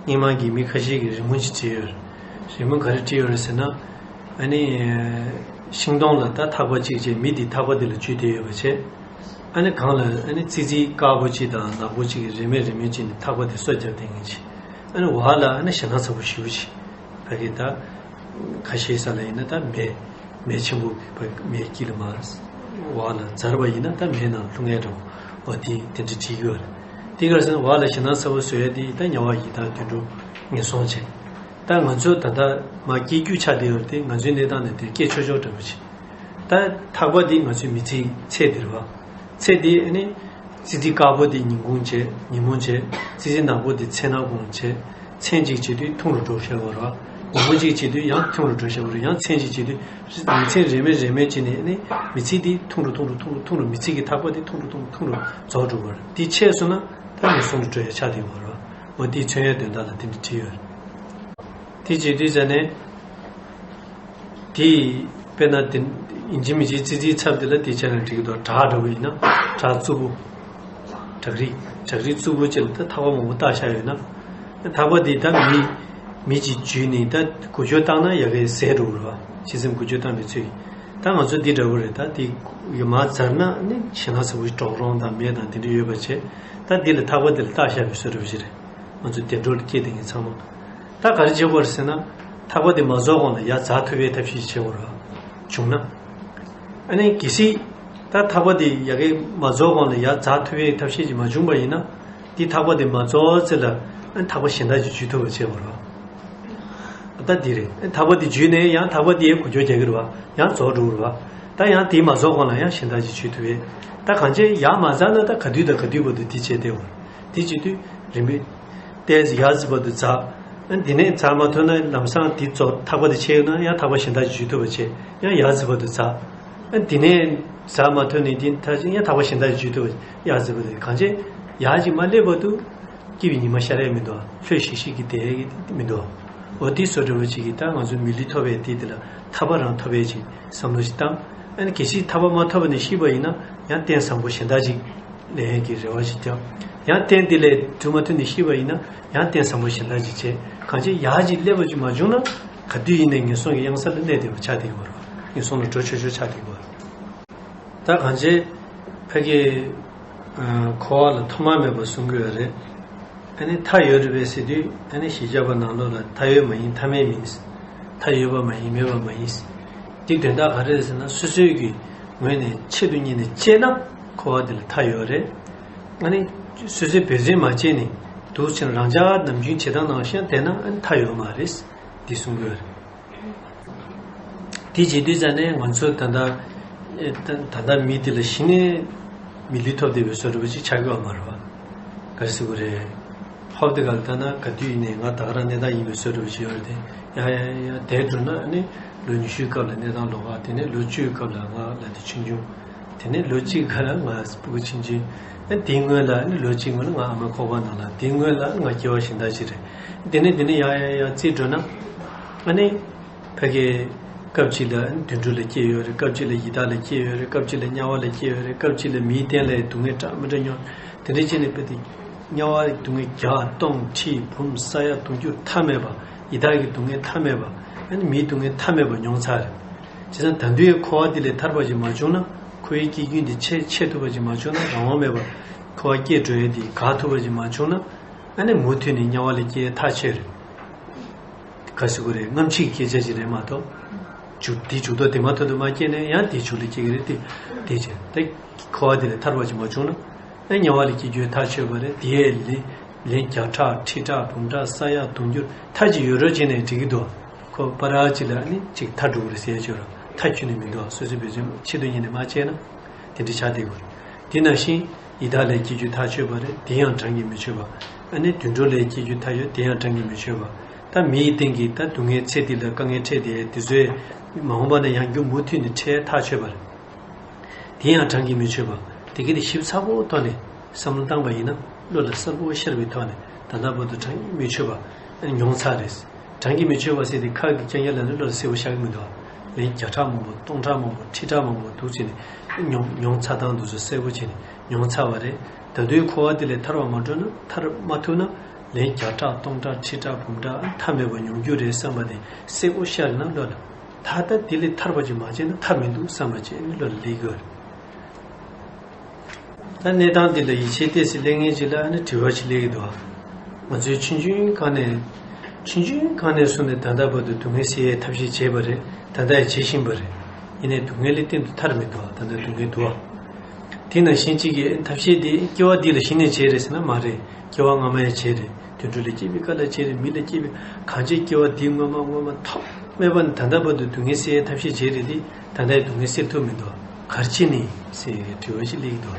སྔོན་མ་གི་མི་ཁ་ཤས་ཀྱིས་རི་མོ་ཅིག་བྲིས་ཡོད་རེད། རི་མོ་ག་རེ་བྲིས་ཡོད་རེད་ཟེར་ན། ཨ་ནི་ཤིང་སྡོང་ལ་ད་ཐག་པ་གཅིག་བྱས་མི་འདི་ཐག་པ་འདི་ལ་འཇུས་བསྡད་ཡོད་པ་བྱས། ཨ་ནི་སྒང་ལ་ཨ་ནི་ཙི་ཙི་དཀར་པོ་གཅིག་དང་ནག་པོ་གཅིག་གིས་རེ་མོས་རེ་མོས་བྱས་ནས་ཐག་པ་དེ་སོ་བརྒྱབ་བསྡད་མཁན་ཅིག་ཨ་ནི་འོག་ལ་ཨ་ནི་ཞེད་སྣང་ཚ་པོ་ཞེ་པོ་ཅིག་ཕ་གི་ད་ཁ་ཤས་ས་ལ་ཡིན་ན་ད་མེ་མེ་ཆེན་པོ་ཕ་མེ་དཀྱིལ་ལ་མར་འོག་ལ་འཛར་བ་ཡིན་ན་ད་མེ་ནང་ལྷུང་ཡས་འདྲ་བོ་འོ་དེ་དེ་འདྲ་བྲིས་ཡོད་རེད། དེ་ག་རེ་ཟེར་ན་འོག་ལ་ཞེད་སྣང་ཚ་པོ་བཟོ་ཡས་དེ་ད་དམྱལ་བ་ཡི་དྭགས་དུད་འགྲོ་ངན་སོང་བྱས། ད་ང་ཚོ་ད་ལྟ་མར་སྐྱེ་རྒྱུ་ཆགས་བསྡད་ཡོད་རེད་དེ་ང་ཚོའི་གནས་སྟངས་ནི་དེ་སྐྱེ་ཆོག་ཆོག་འདྲ་བོ་བྱས། ད་ཐག་པ་འདི་ང་ཚོའི་མི་ཚེའི་ཚད་འདི་རེད་བ། ཚད་འདི་ཨ་ནི་ཙི་ཙི་དཀར་པོ་འདི་ཉིན་གུང་བྱས། ཉིན་མོ་བྱས། ཙི་ཙི་ནག་པོ་འདི་མཚན་ནག་གུང་བྱས། མཚན་གཅིག་བྱེད་དུས་ཐུང་རུ་འགྲོ་བཞག་པ་རེད་བ། ཉིན་མོ་གཅིག་བྱེད་དུས་ཡང་ཐུང་རུ་འགྲོ་བཞག་པ་རེད། ཡང་མཚན་གཅིག་བྱེད་དུས་མི་ཚེ་རེ་མེད་རེ་མེད་བྱས་ནས་ཨ་ནི་མི་ཚེ་འདི་ཐུང་རུ་ཐུང་རུ་ཐུང་རུ་ཐུང་རུ། མི་ཚེ་གི་ཐག་པ་འདི་ཐུང་རུ་ཐུང་རུ་ཐུང་རུ་རྫོགས་འགྲོ་བ་རེད། འདི་ཆད་སོང་ན་ད་ངན་སོང་དུ་འགྲོ་ཡ་ཆགས་བསྡད་པ་རེད་བ། འོ་འདི་མཚོན་ཡ་དོན་དག་ལ་དེ་འདྲ་བྲིས་ཡོད་རེད། དེ་བྱེད་དུས་ཙ་ནས། དེ་དཔེར་ན་དེ་ཡིན་གཅིག་མིན་གཅིག་ཙི་ཙིའི་ཚབ་དེ་ལ་དེ་བྱས་ན་འགྲིག་གི་འདུག་བྲག་འདྲ་བོ་ཡིན་ན་བྲག་རྩུབ་པོ། བྲག་རི། བྲག་རི་རྩུབ་པོ་ཅིག་ལ་ད་ཐག་པ་མང་པོ་བཏགས་བཞག་ཡོད་ན། ཐག་པ་དེ་ད་མི་མི་གཅིག་འཇུས་ནས་ད་འགུལ་སྐྱོད་བཏང་ན་ཡ་གི་ཟད་འགྲོ་གི་རེད་བ། ཕྱི་སེམས་འགུལ་སྐྱོད་བཏང་མི་ཚུད། ད་ང་ཚོ་འདི་འདྲ་བོ་རེད། ད་དེ་ཡོད་མ་ཚར་ན་ནི་ཞེད་སྣང་ཚ་པོ་ཞིག་འདྲོག་རོང་དང་མེད་དང་དེ་འདྲ་ཡོད་པ་བྱས། ད་འདི་ལ་ཐག་པ་འདི་ལ་བཏགས་བཞག་པའི་བཟོ་འདྲ་བོ་ཞིག་རེད། ང་ཚོ་བདེ་འགྲོ་ལ་སྐྱེས་བསྡད་མཁན་ཚང་མ། ད་ག་རེ་བྱེད་དགོས་རེད་ཟེར་ན། ཐག་པ་དེ་མ་རྫོགས་གོང་ལ་ཡར་འཛེག་ཐུབ་པའི་ཐབས་ཤེས་བྱེད་དགོས་རེད་བ། བྱུང་ན། ཨ་ནི་གལ་སྲིད་ད་ཐག་པ་དེ་ཡ་གི་མ་རྫོགས་གོང་ལ་ཡར་འཛེག་ཐུབ་པའི་ཐབས་ཤེས་ཅིག་མ་བྱུང་པ་ཡིན་ན། འདི་ཐག་པ་དེ་མ་རྫོགས་ཚེ་ལ་ཨ་ནི་ཐག་པ་གཞན་དག་ཅིག་འཇུས་ཐུབ་པ་བྱེད་དགོས་རེད་བ། ད་འདི་རེད། ཨ་ནི་ཐག་པ་དེ་འཇུས་ནས་ཡང་ཐག་པ་དེ་ཡང་འགུལ་སྐྱོད་རྒྱག་གི་རེད་བ། ཡང་རྫོགས་འགྲོ་གི་རེད་བ། ད་ཡང་དེ་མ་རྫོགས་གོང་ལ་ཡང་གཞན་དག་ཅིག་འཇུས་ཐུབ་པས། ད་གང་ཅི་ཡར་མ་འཛེག་ན་ད་ག་དུས་དང་ག་དུས་བར་དུ་འདི་བྱས་བསྡད་དགོས་རེད། དེ་བྱེད་དུས་རིམ་པས་ཏོག་ཙམ་ཡར་འཛེག་བར་དུ་འཛེག་ཨ་ནི་དེ་ནས་འཛེག་མ་ཐུབ་ན་ལམ་སང་དེ་རྫོགས། ཐག་པ་དེ་ཆད་ཡོད་ན་ཡང་ཐག་པ་གཞན་དག་ཅིག་འཇུས་ཐུབ་པ་བྱས། ཡང་ཡར་འཛེག་བར་དུ་འཛེག་ཨ་ནི་དེ་ནས་འཛེག་མ་ཐུབ་ནས་དེ་མཐར་ཕྱིན་ཡང་ཐག་པ་གཞན་དག་ཅིག་འཇུས་ཐུབ་པ། ཡར་འཛེག་བར་དུ། གང་ཅི་ཡར་ཅིག་མ་སླེབས་བར་དུ་སྐྱིད་པའི་ཉི་མ་ཤར་ཡ་མི་འདུག་ལྷོད་ཤིག་ཤིག་གི་བསྡད་ཡ་མི་འདུག་འོ་དེ་བཟོ་འདྲ་བོ་ཅིག་གིས་ད་ང་ཚོ་མི་ལུས་ཐོབ་པའི་དེ་དེ་ལ་ཐར་པ་རང་ཐོབ་པའི་ཅིག་བསམ་བློ་ཞིག་བཏང་། ཨ་ནི་གལ་སྲིད་ཐར་པ་མ་ཐོབ་པ་ནས་ཤི་བ་ཡིན་ན་ཡང་རྟེན་བཟང་པོ་གཞན་དག་ཅིག་ལེན་གྱི་རེ་བ་ཞིག་བཅང་། ཡང་རྟེན་དེ་ལས་གྲུབ་མ་ཐུབ་ནས་ཤི་བ་ཡིན་ན་ཡང་རྟེན་བཟང་པོ་གཞན་དག་ཅིག་བྱས། གང་ཅི་ཡར་ཅིག་སླེབས་པ་ཅིག་མ་བྱུང་ན་ག་དུས་ཡིན་ནའི་ངན་སོང་གི་གཡང་ས་ལ་གནས་བསྡད་པ་ཆགས་བསྡད་ཀྱི་ཡོད་རེད། ངན་སོང་ལ་འགྲོ་ཆོག་ཆོག་ཆགས་བསྡད་ཀྱི་ཡོད་རེད། ད་གང་ཅི་ཕ་གི་འཁོར་བ་ལ་ཐོག་མ་མེད་པ་གསུང་གི་ཡོད་རེད། ཨ་ནི་མཐའ་ཡོད་རེད་པས་ཟེར་དུས་ཨ་ནི་གཞི་བཅའ་བ་ནང་ལོགས་ལ་མཐའ་ཡོད་མ་ཡིན་མཐའ་མེད་མིན། མཐའ་ཡོད་པ་མ་ཡིན་མེད་པ་མ་ཡིན། འདི་དོན་དག་ག་རེ་རེད་ཟེར་ན་སོ་སོའི་གི་ངོས་ནས་ཆེད་དུ་གཉེར་ནས་དཔྱད་ན་འཁོར་བ་འདི་ལ་མཐའ་ཡོད་རེད། ཨ་ནི་སོ་སོའི་འབད་བརྩོན་མ་བྱས་ནས་འདུག་ཕྱིན་རང་ཅག་ནམ་རྒྱུན་བྱེད་སྟངས་ནང་བཞིན་བསྡད་ན་ཨ་ནི་མཐའ་ཡོད་མ་རེད། འདི་གསུང་གི་ཡོད་རེད། དེ་བྱེད་དུས་ཙ་ནས་ང་ཚོ་ད་ལྟ་ད་ལྟ་མི་དེ་ལ་གཞི་ནས་མི་ལུས་ཐོབ་བསྡད་པའི་བཟོ་འདྲ་པོ་ཅིག་ཆགས་ཀྱི་ཡོད་མ་རེད་བ། ག་རེ་ཟེར་དགོས་རེད། ཧོབ་དེ་ག་ལ་ལྟ་ན་ག་དུས་ཡིན་ནའི་ང་ད་ག་རང་གནས་སྟངས་ཡིན་པའི་བཟོ་འདྲ་པོ་ཅིག་ཡོད་རེད་དེ། ཡ་ཡ་ཡ་ཡ་དེ་འགྲོ་ན་ཨ་ནི་ལོ་ཉི་ཤུའི་སྐབས་ལ་གནས་སྟངས་ལོགས་ཀ། དེ་ནས་ལོ་བཅུའི་སྐབས་ལ་ང་ལ་དེ་ཆུང་ཆུང་། དེ་ནས་ལོ་གཅིག་ག་ལ་ང་སྤུ་གུ་ཆུང་ཆུང་། ཨ་དེའི་སྔོན་ལ་ཨ་ནི་ལོ་གཅིག་སྔོན་ལ་ང་ཨ་མའི་ཁོག་པ་ནང་ལ། དེའི་སྔོན་ལ་ང་སྐྱེ་བ་གཞན་དག་ཅིག་རེད། དེ་ནས་དེ་ནས་ཡ་ཡ་ཡ་རྩིས་འགྲོ་ན་ཨ་ནི། ཕ་གི་སྐབས་གཅིག་ལ་དུད་འགྲོ་ལ་སྐྱེས་ཡོད་རེད། སྐབས་གཅིག་ལ་ཡི་དྭགས་ལ་སྐྱེས་ཡོད་རེད། སྐབས་གཅིག་ལ་དམྱལ་བ་ལ་སྐྱེས་ཡོད་རེད། སྐབས་གཅིག་ལ་མིའི་རྟེན་ལ་སྡུག་བསྔལ་འདྲ་མི་འདྲ་མྱོང་། དེ་འདྲ་བྱས་ནས་ཕ་གི་དམྱལ་བ་སྡུག་བསྔལ་བརྒྱ་སྟོང་ཁྲི་འབུམ་ས་ཡ་དུང་ཕྱུར་མཐའ་མེད་པ། ཡི་དྭགས་ཀྱི་སྡུག་བསྔལ་མཐའ་མེད་པ། ཨ་ནི་མིའི་སྡུག་བསྔལ་མཐའ་མེད་པ་མྱོང་ཚར་རེད། བྱས་ཙང་ད་དུང་འཁོར་བ་འདི་ལས་ཐར་པ་ཅིག་མ་བྱུང་ན། འཁོར་བའི་སྐྱེ་རྒྱུན་འདི་ཆད་ཆད་ཐུབ་པ་ཅིག་མ་བྱུང་ན། རང་དབང་མེད་པར་འཁོར་བ་སྐྱེ་འགྲོ་ཡ་འདི་འགག་ཐུབ་པ་ཅིག་མ་བྱུང་ན། ཨ་ནི་མུ་མཐུད་ནས་དམྱལ་བ་ལ་སྐྱེ་ཐག་ཆོད་རེད། ག་ཟེར་དགོས་རེད། རྔམ་བརྗིད་ཀྱི་སྐད་ཆ་ཞིག་རེད་མ་གཏོགས། འཇུག་འདི་འཇུག་ལྡོག་དེ་མ་ཐག་ཏུ་མ་སྐྱེས་ན་ཡང་དེ་འཇུག་ལ་སྐྱེ་གི་རེད་དེ། དེ་བྱས་ད་འཁོར་བ་དེ་ལས་ཐར་བ་ཅིག་མ་བྱུང་ན། ཨ་དམྱལ་བ་ལ་སྐྱེ་རྒྱུ་ཐག་ཆོད་པ་རེད། དེ་ལན་ལན་བརྒྱ་ཕྲག་ཁྲི་ཕྲག་འབུམ་ཕྲག་ས་ཡ་དུང་ཕྱུར་མཐའ་གཅིག་ཡོད་རོགས་བྱས་ནས་འགྲིག་གི་འདུག་ཁོ་པ་ར་གཅིག་ལ་ཨ་ནི་གཅིག་མཐའ་འགྲོ་གི་རེད་ཟེར་ཡ་ཅིག་ཡོད་རེད། མཐའ་ཁྱོན་ནས་མི་འདུག་སོ་སོའི་འབད་བརྩོན་ཆེད་དུ་གཉེར་ནས་མ་བྱས་ན། དེ་འདྲ་ཆགས་བསྡད་དགོས་རེད། དེ་ནང་བཞིན་ཡི་དྭགས་ལ་སྐྱེ་རྒྱུ་ཐག་ཆོད་པ་རེད། དེ་ཡང་བགྲང་གིས་མི་ཆོད་པ། ཨ་ནི་དུད་འགྲོ་ལ་སྐྱེ་རྒྱུ་ཐག་ཡོད། དེ་ཡང་བགྲང་གིས་མི་ཆོད་པ། ད་མིའི་སྟེང་གི་ད་སྡུག་བསྔལ་ཚེ་འདི་ལ་དཀའ་ངལ་འཕྲད་བསྡད་དེ་ཚོའི་མ་འོངས་པ་ན་ཡང་བསྐྱར་མུ་མཐུད་ནས་འཕྲད་ཐག་ཆོད་པ་རེད། དེ་ཡང་བགྲང་གིས་མི་ཆོད་པ། དེ་ག་དེ་ཞིབ་ཚགས་པོའི་ཐོག་ནས་བསམ་བློ་བཏང་པ་ཡིན་ན། བློ་ལ་གསལ་པོ་ཤར་བའི་ཐོག་ནས་ད་ལྟ་བར་དུ་བགྲང་གིས་མི་ཆོད་པ་མྱོང་ཚར་རེད། བགྲང་གིས་མི་ཆོད་པ་ཟེར་དེ་ཁ་གི་རྐྱང་རྐྱང་ལབ་ན་བློ་ལ་གསལ་པོ་ཤར་གི་མི་འདུག་ལན་བརྒྱ་ཕྲག་མང་པོ་སྟོང་ཕྲག་མང་པོ་ཁྲི་ཕྲག་མང་པོ་འདུག་བྱས་ནས་མྱོང་མྱོང་ཚར་སྟངས་འདུག་ཚོ་གསལ་པོ་བྱས་ནས་མྱོང་ཚར་བ་རེད། ད་དུང་འཁོར་བ་དེ་ལས་ཐར་བ་མ་འགྲོ་ན། ཐར་མ་ཐུབ་ན། ལན་བརྒྱ་ཕྲག་སྟོང་ཕྲག་ཁྲི་ཕྲག་འབུམ་ཕྲག་མཐའ་མེད་པ་མྱོང་རྒྱུ་རེད་བསམ་པ་དེ་གསལ་པོ་ཤར་ན་བློ་ལ། ད་ལྟ་དེ་ལས་ཐར་པ་ཅིག་མ་བྱས་ན་ཐར་མི་འདུག་བསམ་པ་ཅིག་ནི་བློ་ལ་སླེབས་ཀྱི་ཡོད་རེད། ད་གནས་སྟངས་འདི་ལ་ཡིད་ཆེས་ཏོག་ཙམ་སླེབས་མཁན་ཅིག་ལ་ཨ་ནི་དྲི་བ་ཞིག་སླེབས་ཀྱི་འདུག་ང་ཚོའི་ཆུང་ཆུང་སྒང་ནས་ཆུང་ཆུང་སྒང་ནས་བཟུང་ནས་ད་ལྟ་བར་དུ་སྡུག་བསྔལ་སེལ་ཡའི་ཐབས་ཤེས་བྱས་པ་རེད། ད་ལྟ་ཡང་བྱེད་བཞིན་པ་རེད། ཡིན་ནའི་སྡུག་བསྔལ་ལས་གཏན་དུ་ཐར་མི་འདུག་ད་ལྟ་སྡུག་བསྔལ་འདུག་དེ་ནང་བཞིན་གཅིག་གི་ཐབས་ཤེས་དེ་སྐྱེ་བ་འདི་ལ་གཞི་ནས་བྱས་རེད་ཟེར་ན་མ་རེད། སྐྱེ་བ་སྔ་མ་ཡང་བྱས་རེད། དུད་འགྲོ་ལ་སྐྱེས་པའི་སྐབས་ལ་བྱས་རེད། མི་ལ་སྐྱེས་པའི་གང་ཅི་སྐྱེ་བ་འདི་སྔོན་མ་སྔོན་མ་ཐོག་ སྨྲས་པ་ནི། ད་ལྟ་བར་དུ་སྡུག་བསྔལ་སེལ་ཡའི་ཐབས་ཤེས་བྱས་རེད་དེ། ད་ལྟའི་སྡུག་བསྔལ་སེལ་ཐུབ་མི་འདུག་ག་རེ་བྱས་ནས་ཟེར་དྲི་བ་ཞིག་སླེབས་ཀྱི་འདུག་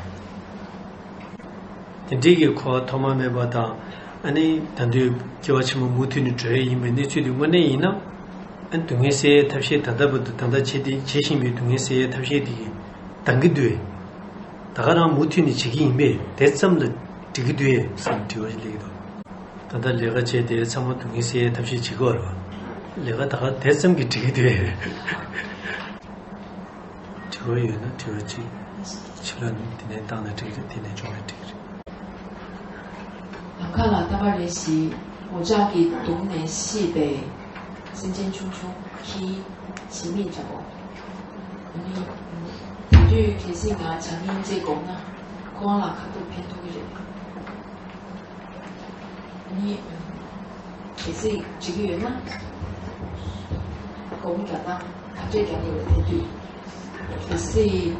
དེ་འདྲའི་གི་འཁོར་བ་ཐོག་མ་མེད་པ་དང་། ཨ་ནི་ད་དུང་སྐྱེ་བ་ཕྱི་མ་མུ་མཐུད་ནས་འགྲོ་ཡ་ཡིན་པའི་གནས་ཚུལ་དེ་དངོས་གནས་ཡིན་ན། ཨ་ནི་སྡུག་བསྔལ་སེལ་ཡའི་ཐབས་ཤེས་ད་ལྟ་བར་དུ་ད་ལྟ་བྱེད་དེ་བྱེད་བཞིན་པའི་སྡུག་བསྔལ་སེལ་ཡའི་ཐབས་ཤེས་དེ་གིས་འདང་གི་འདུག་གས། ད་ག་རང་མུ་མཐུད་ནས་བྱེད་ཀྱི་ཡིན་པས། དེ་ཙམ་ལ་འགྲིག་གི་འདུག་གས་ཟེར་དྲི་བ་ཞིག་སླེབས་ཀྱི་འདུག་ད་ལྟ་ལས་ཀ་བྱས་དེ་ཚང་མ་སྡུག་བསྔལ་སེལ་ཡའི་ཐབས་ཤེས་བྱེད་ཀྱི་ཡོད་རེད་བ། ལས་ཀ་ད་ག་དེ་ཙམ་གྱིས་འགྲིག་གི་འདུག་གས། དྲི་བ་ཡོད་ན་དྲི་བ་གཅིག་ཕྱི་ལོགས་ནས་དེ་ནས་བཏང་ན་འགྲིག་རེད། དེ་ནས་སྦྱོང་ན་འགྲིག་རེད། ནམ་མཁའ་ལ་རྟ་པ་རེ་བཞིན་འོ་ཅག་གིས་གདུངས་ནས་ཤི་བའི་སེམས་ཅན་ཆུང་ཆུང་ཁྱིའི་ཞི་མིག་འདྲ་པོ། ཨ་ནི་དེ་དུས་གལ་སྲིད་ང་བྱམས་སྙིང་རྗེ་སྒོམ་ན་ཁོ་རང་ལ་ཁ་ཐུག་ཕན་ཐོགས་ཀྱི་རེད། ཨ་ནི་གལ་སྲིད་འགྲིག་གི་ཡོད་ན། སྒོམ་རྒྱག་སྟངས་ག་འདྲས་རྒྱག་དགོས་རེད། དེ་དུས་གལ་སྲིད་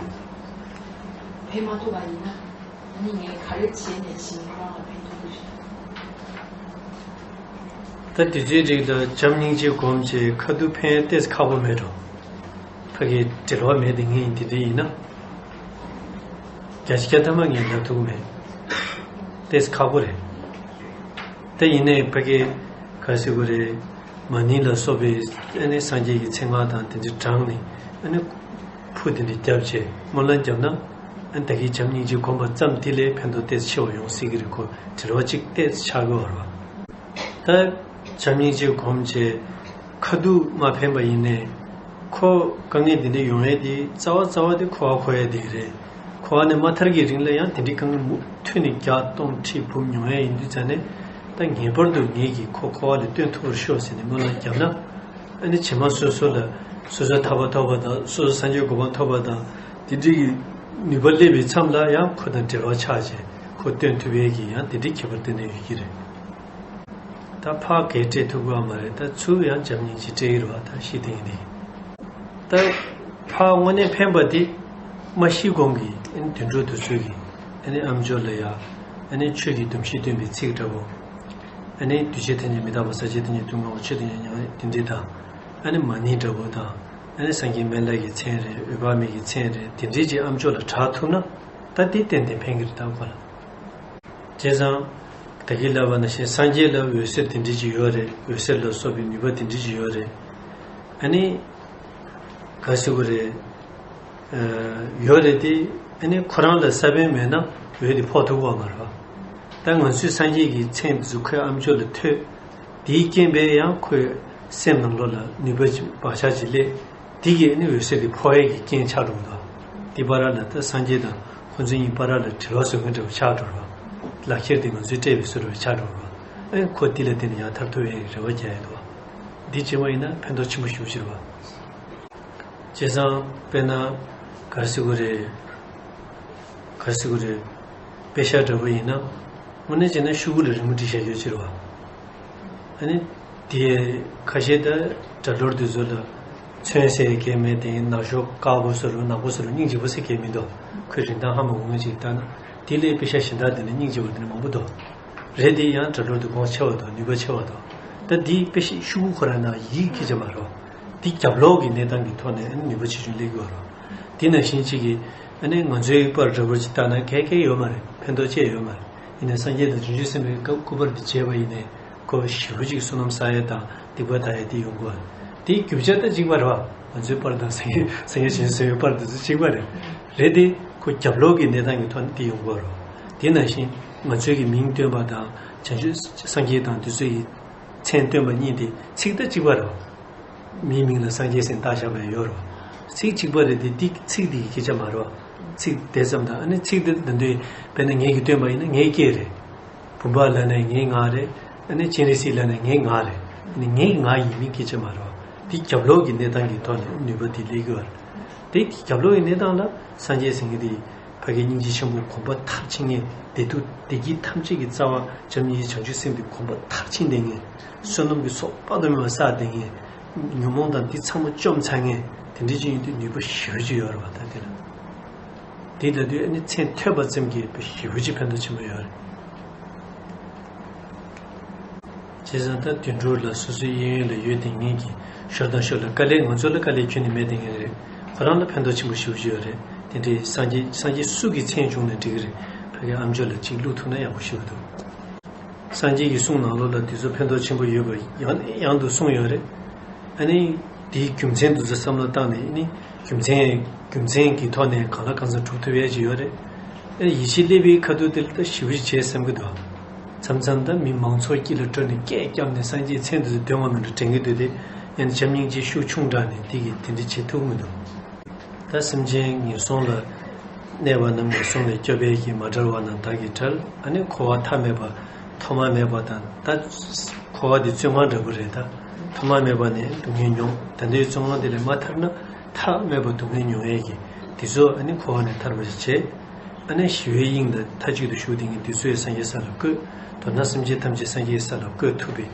ཕན་མ་ཐོགས་པ་ཡིན་ན། ཨ་ནི་ངས་ག་རེ་བྱས་ནས་ཤིང་ཁོ་རང་ལ་ཕན་ཐོགས་ཀྱི་རེད། ད་དེ་ཚོའི་རིགས་ལ་བྱམས་སྙིང་རྗེ་སྒོམ་བྱས་ཁ་ཐུག་ཕན་ཏོག་ཙམ་ཁག་པོ་མེད་འགྲོ། ཕ་གི་འབྲེལ་བ་མེད་དེ་ངས་ཡིན་དེ་འདྲ་ཡིན་ན། བརྒྱ་ཆ་བརྒྱ་ཐམ་པ་ངས་ལབ་ཐུབ་ཀྱི་མེད། ཏོག་ཙམ་ཁག་པོ་རེད། དེ་ཡིན་ནའི་ཕ་གི་ག་ཟེར་དགོས་རེད། མ་ཎི་ལ་སོགས་པའི་ཨ་ནི་སངས་རྒྱས་ཀྱི་མཚན་སྔགས་དང་དེ་འདྲ་བགྲངས་ནས། ཨ་ནི་ཕུ་དེ་འདྲ་བརྒྱབ་བྱས་སྨོན་ལམ་བརྒྱབ་ན། ཨ་ནི་ད་གིན་བྱམས་སྙིང་རྗེ་སྒོམ་པ་ཙམ་དེ་ལས་ཕན་ཐོགས་ཏོག་ཙམ་ཆེ་བ་ཡོང་སྲིད་ཀྱི་རེད། ཁོ་འབྲེལ་བ་གཅིག་ཏོག་ཙམ་ཆགས་ཀྱི་ཡོད་རེད་བ། ད་བྱམས་སྙིང་རྗེ་སྒོམ་བྱས་ཁ་ཐུག་མ་ཕན་པ་ཡིན་ནའི། ཁོ་དཀའ་ངལ་འདི་འདྲ་ཡོང་ཡས་དེ་རྩ་བ་རྩ་བ་དེ་ཁོ་བ་ཁོ་ཡས་དེ་རེད། ཁོ་བ་ནས་མ་ཐར་གྱི་རིང་ལ་ཡང་དེ་འདྲའི་དཀའ་ངལ་མུ་མཐུད་ནས་བརྒྱ་སྟོང་ཁྲི་འབུམ་མྱོང་ཡས་ཡིན་དུས་ཙང་ནས། ད་ངེས་པར་དུ་ངེད་ཀྱིས་ཁོ་ཁོ་བ་ལས་བཏོན་ཐུབ་པར་ཤོག་ཟེར་ནས་སྨོན་ལམ་བརྒྱབ་ན། ཨ་ནི་རྗེས་མ་སོ་སོ་ལ་སོ་སོའི་ཐར་པ་ཐོབ་པ་དང་སོ་སོ་སངས་རྒྱས་གོ་འཕང་ཐོབ་པ་དང་དེ་འདྲའི་གི་ནུས་པ་སླེབས་པའི་མཚམས་ལ་ཡང་ཁོ་དང་འབྲེལ་བ་ཆགས་བྱས་ཁོ་བཏོན་ཐུབ་ཡས་ཀྱི་ཡང་དེ་འདྲའི་ཁྱད་པར་ཏན་ཏན་ཡོད་ཀྱི་རེད། ད་ཕར་གས་སྤྲད་ཐུབ་ཀྱི་ཡོད་མ་རེད། ད་ཚུར་ཡང་བྱམས་སྙིང་རྗེ་སྤྲད་ཀྱི་རེད་བ། ད་ཤི་དེ་ཡིན་དེ། ད་ཕར་དངོས་གནས་ཕན་པ་དེ་མ་ཤི་གོང་གི་ཨ་ནི་དུད་འགྲོ་དེ་ཚོ་གི་ཨ་ནི་ཨ་མཆོག་ལ་ཡ་ཨ་ནི་ཆོས་ཀྱི་སྡོམ་བཞི་སྟོན་པའི་ཚིག་འདྲ་པོ། ཨ་ནི་འདུས་བྱས་ཐམས་ཅད་མི་རྟག་པ། ས་བཅད་ཐམས་ཅད་སྡུག་བསྔལ་བ། ཆོས་ཐམས་ཅད་མྱ་ངན་དེ་འདྲ་དང་། ཨ་ནི་མ་ཎི་འདྲ་པོ་དང་། ཨ་ནི་སངས་རྒྱས་སྨན་བླ་གི་མཚན་རེད། འོད་དཔག་མེད་ཀྱི་མཚན་རེད། དེ་འདྲའི་ཅིག་ཨ་མཆོག་ལ་གྲགས་ཐུབ་ན། ད་དེ་ཏན་ཏན་ཕན་གྱི་རེད། ད་ཁོ་ལ། བྱས་ཙང་། ད་གིན་ལབ་པ་ནང་བཞིན་སངས་རྒྱས་ལ་འོད་ཟེར་དེ་འདྲ་ཅིག་ཡོད་རེད། འོད་ཟེར་ལ་སོགས་པའི་ནུས་པ་དེ་འདྲ་ཅིག་ཡོད་རེད། ཨ་ནི། ག་ཟེར་དགོས་རེད། ཨ། ཡོད་རེད་དེ། ཨ་ནི་ཁོ་རང་ལ་ས་བོན་མེད་ན་འོད་དེ་ཕོག་ཐུབ་ཀྱི་ཡོད་མ་རེད་བ། ད་ང་ཚོས་སངས་རྒྱས་ཀྱི་མཚན་དེ་ཚོ་ཁོའི་ཨ་མཆོག་ལ་ཐོས། དེའི་རྐྱེན་པས་ཡང་ཁོའི་སེམས་ནང་ལོགས་ལ་ནུས་པ་ཅིག་བག་ཆགས་ཅིག་སླེབས། དེ་གིས་ནི་འོད་ཟེར་དེ་ཕོག་ཡས་ཀྱི་རྐྱེན་ཆགས་འགྲོ་གི་འདུག་དེ་བར་ལ་ད་སངས་རྒྱས་དང་ཁོ་ཚོ་གཉིས་བར་ལ་འབྲེལ་བ་བཟོ་མཁན་འདྲ་བོ་ཆགས་འགྲོ་ར། ལག་ཁྱེར་དེ་ང་ཚོས་སྤྲད་པའི་བཟོ་འདྲ་བོ་ཆགས་འགྲོ་ར། ཨེ་ཁོ་དེ་ལ་བརྟེན་ནས་ཡང་ཐར་ཐུབ་ཡས་ཀྱི་རེ་བ་རྒྱག་ཡས་འདུག་འདི་བྱེད་པ་ཡིན་ན་ཕན་ཐོགས་ཆེན་པོ་ཞེ་པོ་ཅིག་རེད་བ། བྱས་ཙང་དཔེར་ན་ག་རེ་ཟེར་དགོས་རེད། ག་རེ་ཟེར་དགོས་རེད། དཔེ་ཤག་འདྲ་པོ་ཡིན་ན། དངོས་གནས་བྱས་ན་ཤོག་གུ་ལ་རི་མོ་བྲིས་བཞག་ཡོད་ཅིག་རེད་བ། ཨ་ནི། དེ་ཁ་ཤས་ད་སྒྲ་སློབ་དེ་ཚོ་ལ་ཚོན་ཟེར་གྱི་མེད་དེ། ནག་ཕྱོགས་དཀར་པོ་བཟོ་རུང་ནག་པོ་བཟོ་རུང་སྙིང་རྗེ་པོ་ཟེར་གྱི་མི་འདུག་ཁོའི་རིན་ཐང་ཧ་མ་གོ་མཁན་ཅིག་ལྟ་ན། དེ་ལས་དཔེ་ཤག་གཞན་དག་དེ་ནས་སྙིང་རྗེ་པོ་དེ་འདྲ་མང་པོ་འདུག་རེད་དེ། ཡང་སྒྲ་སློབ་དེ་གོང་ཆེ་བ་དང་ནུས་པ་ཆེ་བ་དང་། ད་འདི་དཔེ་ཤག་ཤོག་གུ་ཁོ་རང་ནང་ཡིག་སྐད་ཆ་མ་རེད་བ། འདི་རྒྱབ་ལོགས་ཀྱི་གནས་སྟངས་ཀྱི་ཐོག་ནས་ཨ་ནི་ནུས་པ་ཆེ་ཆུང་སླེབས་ཀྱི་ཡོད་རེད་བ། དེ་ནང་བཞིན་གཅིག་གིས་ཨ་ནི་ང་ཚོའི་པར་འདྲ་པོ་ཅིག་བལྟས་ན་གལ་གལ་ཡོད་མ་རེད། ཕན་ཐོགས་ཅི་ཡང་ཡོད་མ་རེད། ཡིན་ནའི་སངས་རྒྱས་དང་བྱང་ཆུབ་སེམས་དཔའི་སྐུ་པར་འདི་མཇལ་བ་ཡིན་ནའི་ཁོ་ཞེ་པོ་ཅིག་བསོད་ནམས་བསགས་ཡས་དང་སྡིག་པ་དག་ཡས་དེ་ཡོང་གི་ཡོད་རེད། དེའི་རྒྱུ་ཆ་ད་གཅིག་པ་རེད་བ། ང་ཚོའི་པར་དང་སངས་རྒྱས་སངས་རྒྱས་བྱང་ཆུབ་སེམས་དཔའི་པར་འདི་ཚོ་གཅིག་པ་རེད། རེད་དེ། ཁོ་རྒྱབ་ལོགས་ཀྱི་གནས་སྟངས་ཀྱི་ཐོག་ནས་དེ་ཡོང་གི་ཡོད་རེད་བ། དེ་ནང་བཞིན་ང་ཚོའི་གི་མིང་བཏོན་པ་དང་བྱང་ཆུབ་སངས་རྒྱས་དང་དེ་ཚོ་ཡི་མཚན་བཏོན་པ་གཉིས་དེ་ཚིག་ད་གཅིག་པ་རེད་བ། མིའི་མིང་ལ་སངས་རྒྱས་ཟེར་བཏགས་བཞག་པ་ཡང་ཡོད་རེད་བ། ཚིག་གཅིག་པ་རེད་དེ། འདི་ཚིག་འདི་གི་སྐད་ཆ་མ་རེད་བ། ཚིག་དེ་ཙམ་དང་། ཨ་ནི་ཚིག་དེ་ད་དུང་དཔེར་ན་ངེད་ཀྱིས་བཏོན་པ་ཡིན་ན་ངའི་སྐད་རེད། བུམ་པ་ལབ་ན་ངའི་ངག་རེད། ཨ་ནི་སྤྱན་རས་གཟིགས་ལབ་ན་ངའི་ངག་རེད། ཨ་ནི་ངའི་ངག་ཡིན་མིན་སྐད་ཆ་མ་རེད་བ། འདི་རྒྱབ་ལོགས་ཀྱི་གནས་སྟངས་ཀྱི་ཐོག་ནས་ནུས་པ་དེ་སླེབས་ཀྱི་ཡོད་རེད། དེ་རྒྱབ་ལོགས་ཀྱི་གནས་སྟངས་ལ་སངས་རྒྱས་ཟེར་མཁན་དེ། ཕ་གི་སྙིང་རྗེ་ཆེན་པོ་གོམ་པ་མཐར་ཕྱིན་མཁན། བདེ་སྡུག་བདེ་སྐྱིད་ཐམས་ཅད་ཀྱི་རྩ་བ་བྱམས་སྙིང་རྗེ་བྱང་ཆུབ་སེམས་དེ་གོམ་པ་མཐར་ཕྱིན་བསྡད་མཁན། བསོད་ནམས་ཀྱི་ཚོགས་དཔག་ཏུ་མེད་པ་བསགས་བསྡད་མཁན། ཉོན་མོངས་དང་འདི་ཚང་མ་བཅོམ་ཚར་མཁན། དེ་འདྲ་ཅིག་ཡིན་དུས་ནུས་པ་ཞེ་པོ་ཅིག་ཡོད་རེད་བ། ད་དེ་ལ། དེ་ལབ་དུས་ཨ་ནི་མཚན་ཐོས་པ་ཙམ་གྱིས་དཔེ་ཞེ་པོ་ཅིག་ཕན་ཐོགས་ཆེན་པོ་ཡོད་རེད། བྱས་ཙང་ད་དུད་འགྲོ་ལ་སོ་སོའི་གཡས་གཡོན་ལ་ཡོད་དེ་ངེད་ཀྱི་ཞོར་དང་ཞོར་ལ་དཀའ་ལས། ང་ཚོ་ལ་དཀའ་ལས་ཁྱོན་ནས་མེད་དེ་ངེད་རེད། ཁོ་རང་ལ་ཕན་ཐོགས་ཆེན་པོ་ཞེ་པོ་ཅིག་ཡོད་རེད། དེ་འདྲའི་སངས་རྒྱས་སངས་རྒྱས་སུ་གི་མཚན་བྱུང་ནས་འགྲིག་གི་རེད། ཕ་གི་ཨ་མཆོག་ལ་གཅིག་བླུགས་ཐུབ་ན་ཡག་པོ་ཞེ་པོ་འདུག་སངས་རྒྱས་ཀྱི་གསུང་ནང་ལོགས་ལ་དེ་ཚོ་ཕན་ཐོགས་ཆེན་པོ་ཡོད་པ་ཡང་ནས་ཡང་དུ་གསུངས་ཡོད་རེད། ཨ་ནི་དེའི་རྒྱུ་མཚན་དེ་ཚོ་བསམ་བློ་བཏང་ནས་ཨ་ནི་རྒྱུ་མཚན་རྒྱུ་མཚན་གྱི་ཐོག་ནས་གང་ལ་གང་འཚམ་སྒྲུབ་ཐུབ་ཡས་ཅིག་ཡོད་རེད། ཨ་ནི་ཡིད་ཆེས་སླེབས་པའི་ཁ་ཐུག་དེ་ལ་ད་ཞེ་པོ་ཅིག་བྱས་བསམ་གྱི་འདུག་མཚམས་མཚམས་ད་མི་མང་ཚོགས་དཀྱིལ་ལ་བཀྲོལ་ནས་སྐད་བརྒྱབ་ནས་སངས་རྒྱས་མཚན་དེ་ཚོ་འདོན་པ་མིན་འགྲོ་དྲན་གྱི་འདུག་སྟེ། ཡང་བྱམས་སྙིང་རྗེ་ཤུགས་ཆུང་དྲགས་ནས་དེ་གིས་དེ་འདྲ་བྱེད་ཐུབ་མི་འདུག་ད་སེམས་ཅན་ངན་སོང་ལ་གནས་པ་རྣམས་ངན་སོང་ལས་སྐྱོབ་པའི་གི་མ་བྲལ་བ་རྣམས་བདག་གིས་བྲལ། ཨ་ནི་འཁོར་བ་མཐའ་མེད་པ་ཐོག་མ་མེད་པ་དང་། ད་འཁོར་བ་འདི་བཙོན་ཁང་འདྲ་པོ་རེད། ད་ཐོག་མ་མེད་པ་ནས་སྡུག་བསྔལ་མྱོང་། ད་ལྟའི་བཙོན་ཁང་འདི་ལས་མ་ཐར་ན་མཐའ་མེད་པ་སྡུག་བསྔལ་མྱོང་ཡས་ཀྱི་འདི་ཚོ་ཨ་ནི་འཁོར་བ་ནས་ཐར་བ་ཞིག་བྱེད། ཨ་ནི་ཞི་བའི་དབྱིངས་དང་མཐའ་གཅིག་ཏུ་བཞུགས་བསྡད་མཁན་འདི་ཚོ་ཡང་སངས་རྒྱས་ས་ལ་བཀོད། མདོར་ན་སེམས་ཅན་ཐམས་ཅད་སངས་རྒྱས་ས་ལ་བཀོད་ཐུབ་པའི།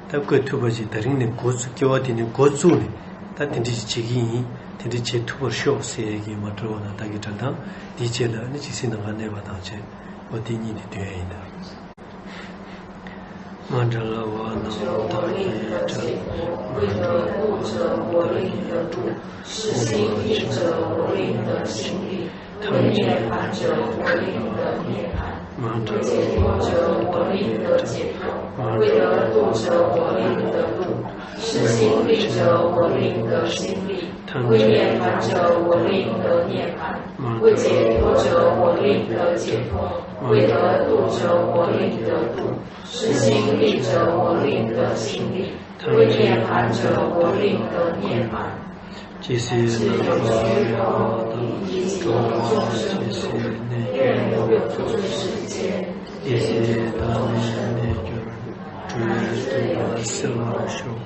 ད་བཀོད་ཐུབ་པ་ཅིག་ད་རིང་ནས་འགོ་བཙུགས། སྐྱེ་བ་འདི་ནས་འགོ་བཙུགས་ནས་ད་དེ་འདྲ་ཞིག་བྱེད་ཀྱི་ཡིན། དེ་འདྲ་བྱེད་ཐུབ་པར་ཤོག་ཟེར་ཡས་ཀྱི་མ་བྲལ་བ་རྣམས་བདག་གིས་བྲལ་དང་། འདིའི་རྗེས་ལ་ཨ་ནི་ཇི་སྲིད་ནམ་མཁའ་གནས་པ་དང་བཅས། འོ་དེ་གཉིས་དེ་འདོན་ཡས་ཡིན་ད། མ་བྲལ་བ་རྣམས་བདག་གིས་བྲལ། མ་བྲལ་བ་རྣམས་བདག་གིས་བཀྲོལ། ཐམས་ཅད་བདག་གིས་བཀྲོལ། མ་བྲལ་བ་རྣམས་བདག་གིས་བཀྲོལ། མ་བྲལ་བ་རྣམས་བདག་གིས་བཀྲོལ། ཐམས་ཅད་བདག་གིས་བཀྲོལ། མ་བྲལ་བ་རྣམས་བདག་གིས་བཀྲོལ། ཐམས་ཅད་བདག་གིས་བཀྲོལ། ཇི་སྲིད་ནམ་མཁའ་གནས་པ་དང་། འགྲོ་བ་ཇི་སྲིད་གནས་གྱུར་པ། དེ་སྲིད་བདག་ནི་གནས་གྱུར་ནས། འགྲོ་བའི་སྡུག་བསྔལ་སེལ་བར་ཤོག་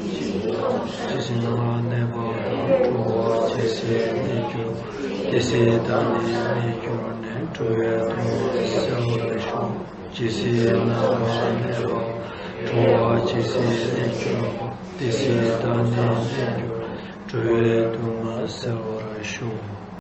ཇི་སྲིད་ནམ་མཁའ་གནས་པ་དང་། འགྲོ་བ་ཇི་སྲིད་གནས་གྱུར་པ། དེ་སྲིད་བདག་ནི་གནས་གྱུར་ནས། འགྲོ་བའི་སྡུག་བསྔལ་སེལ་བར་ཤོག་ཇི་སྲིད་ནམ་མཁའ་གནས་པ། འགྲོ་བ་ཇི་སྲིད་གནས་གྱུར་པ། དེ་སྲིད་བདག་ནི་གནས་གྱུར། འགྲོ་བའི་སྡུག་བསྔལ་སེལ་བར་ཤོག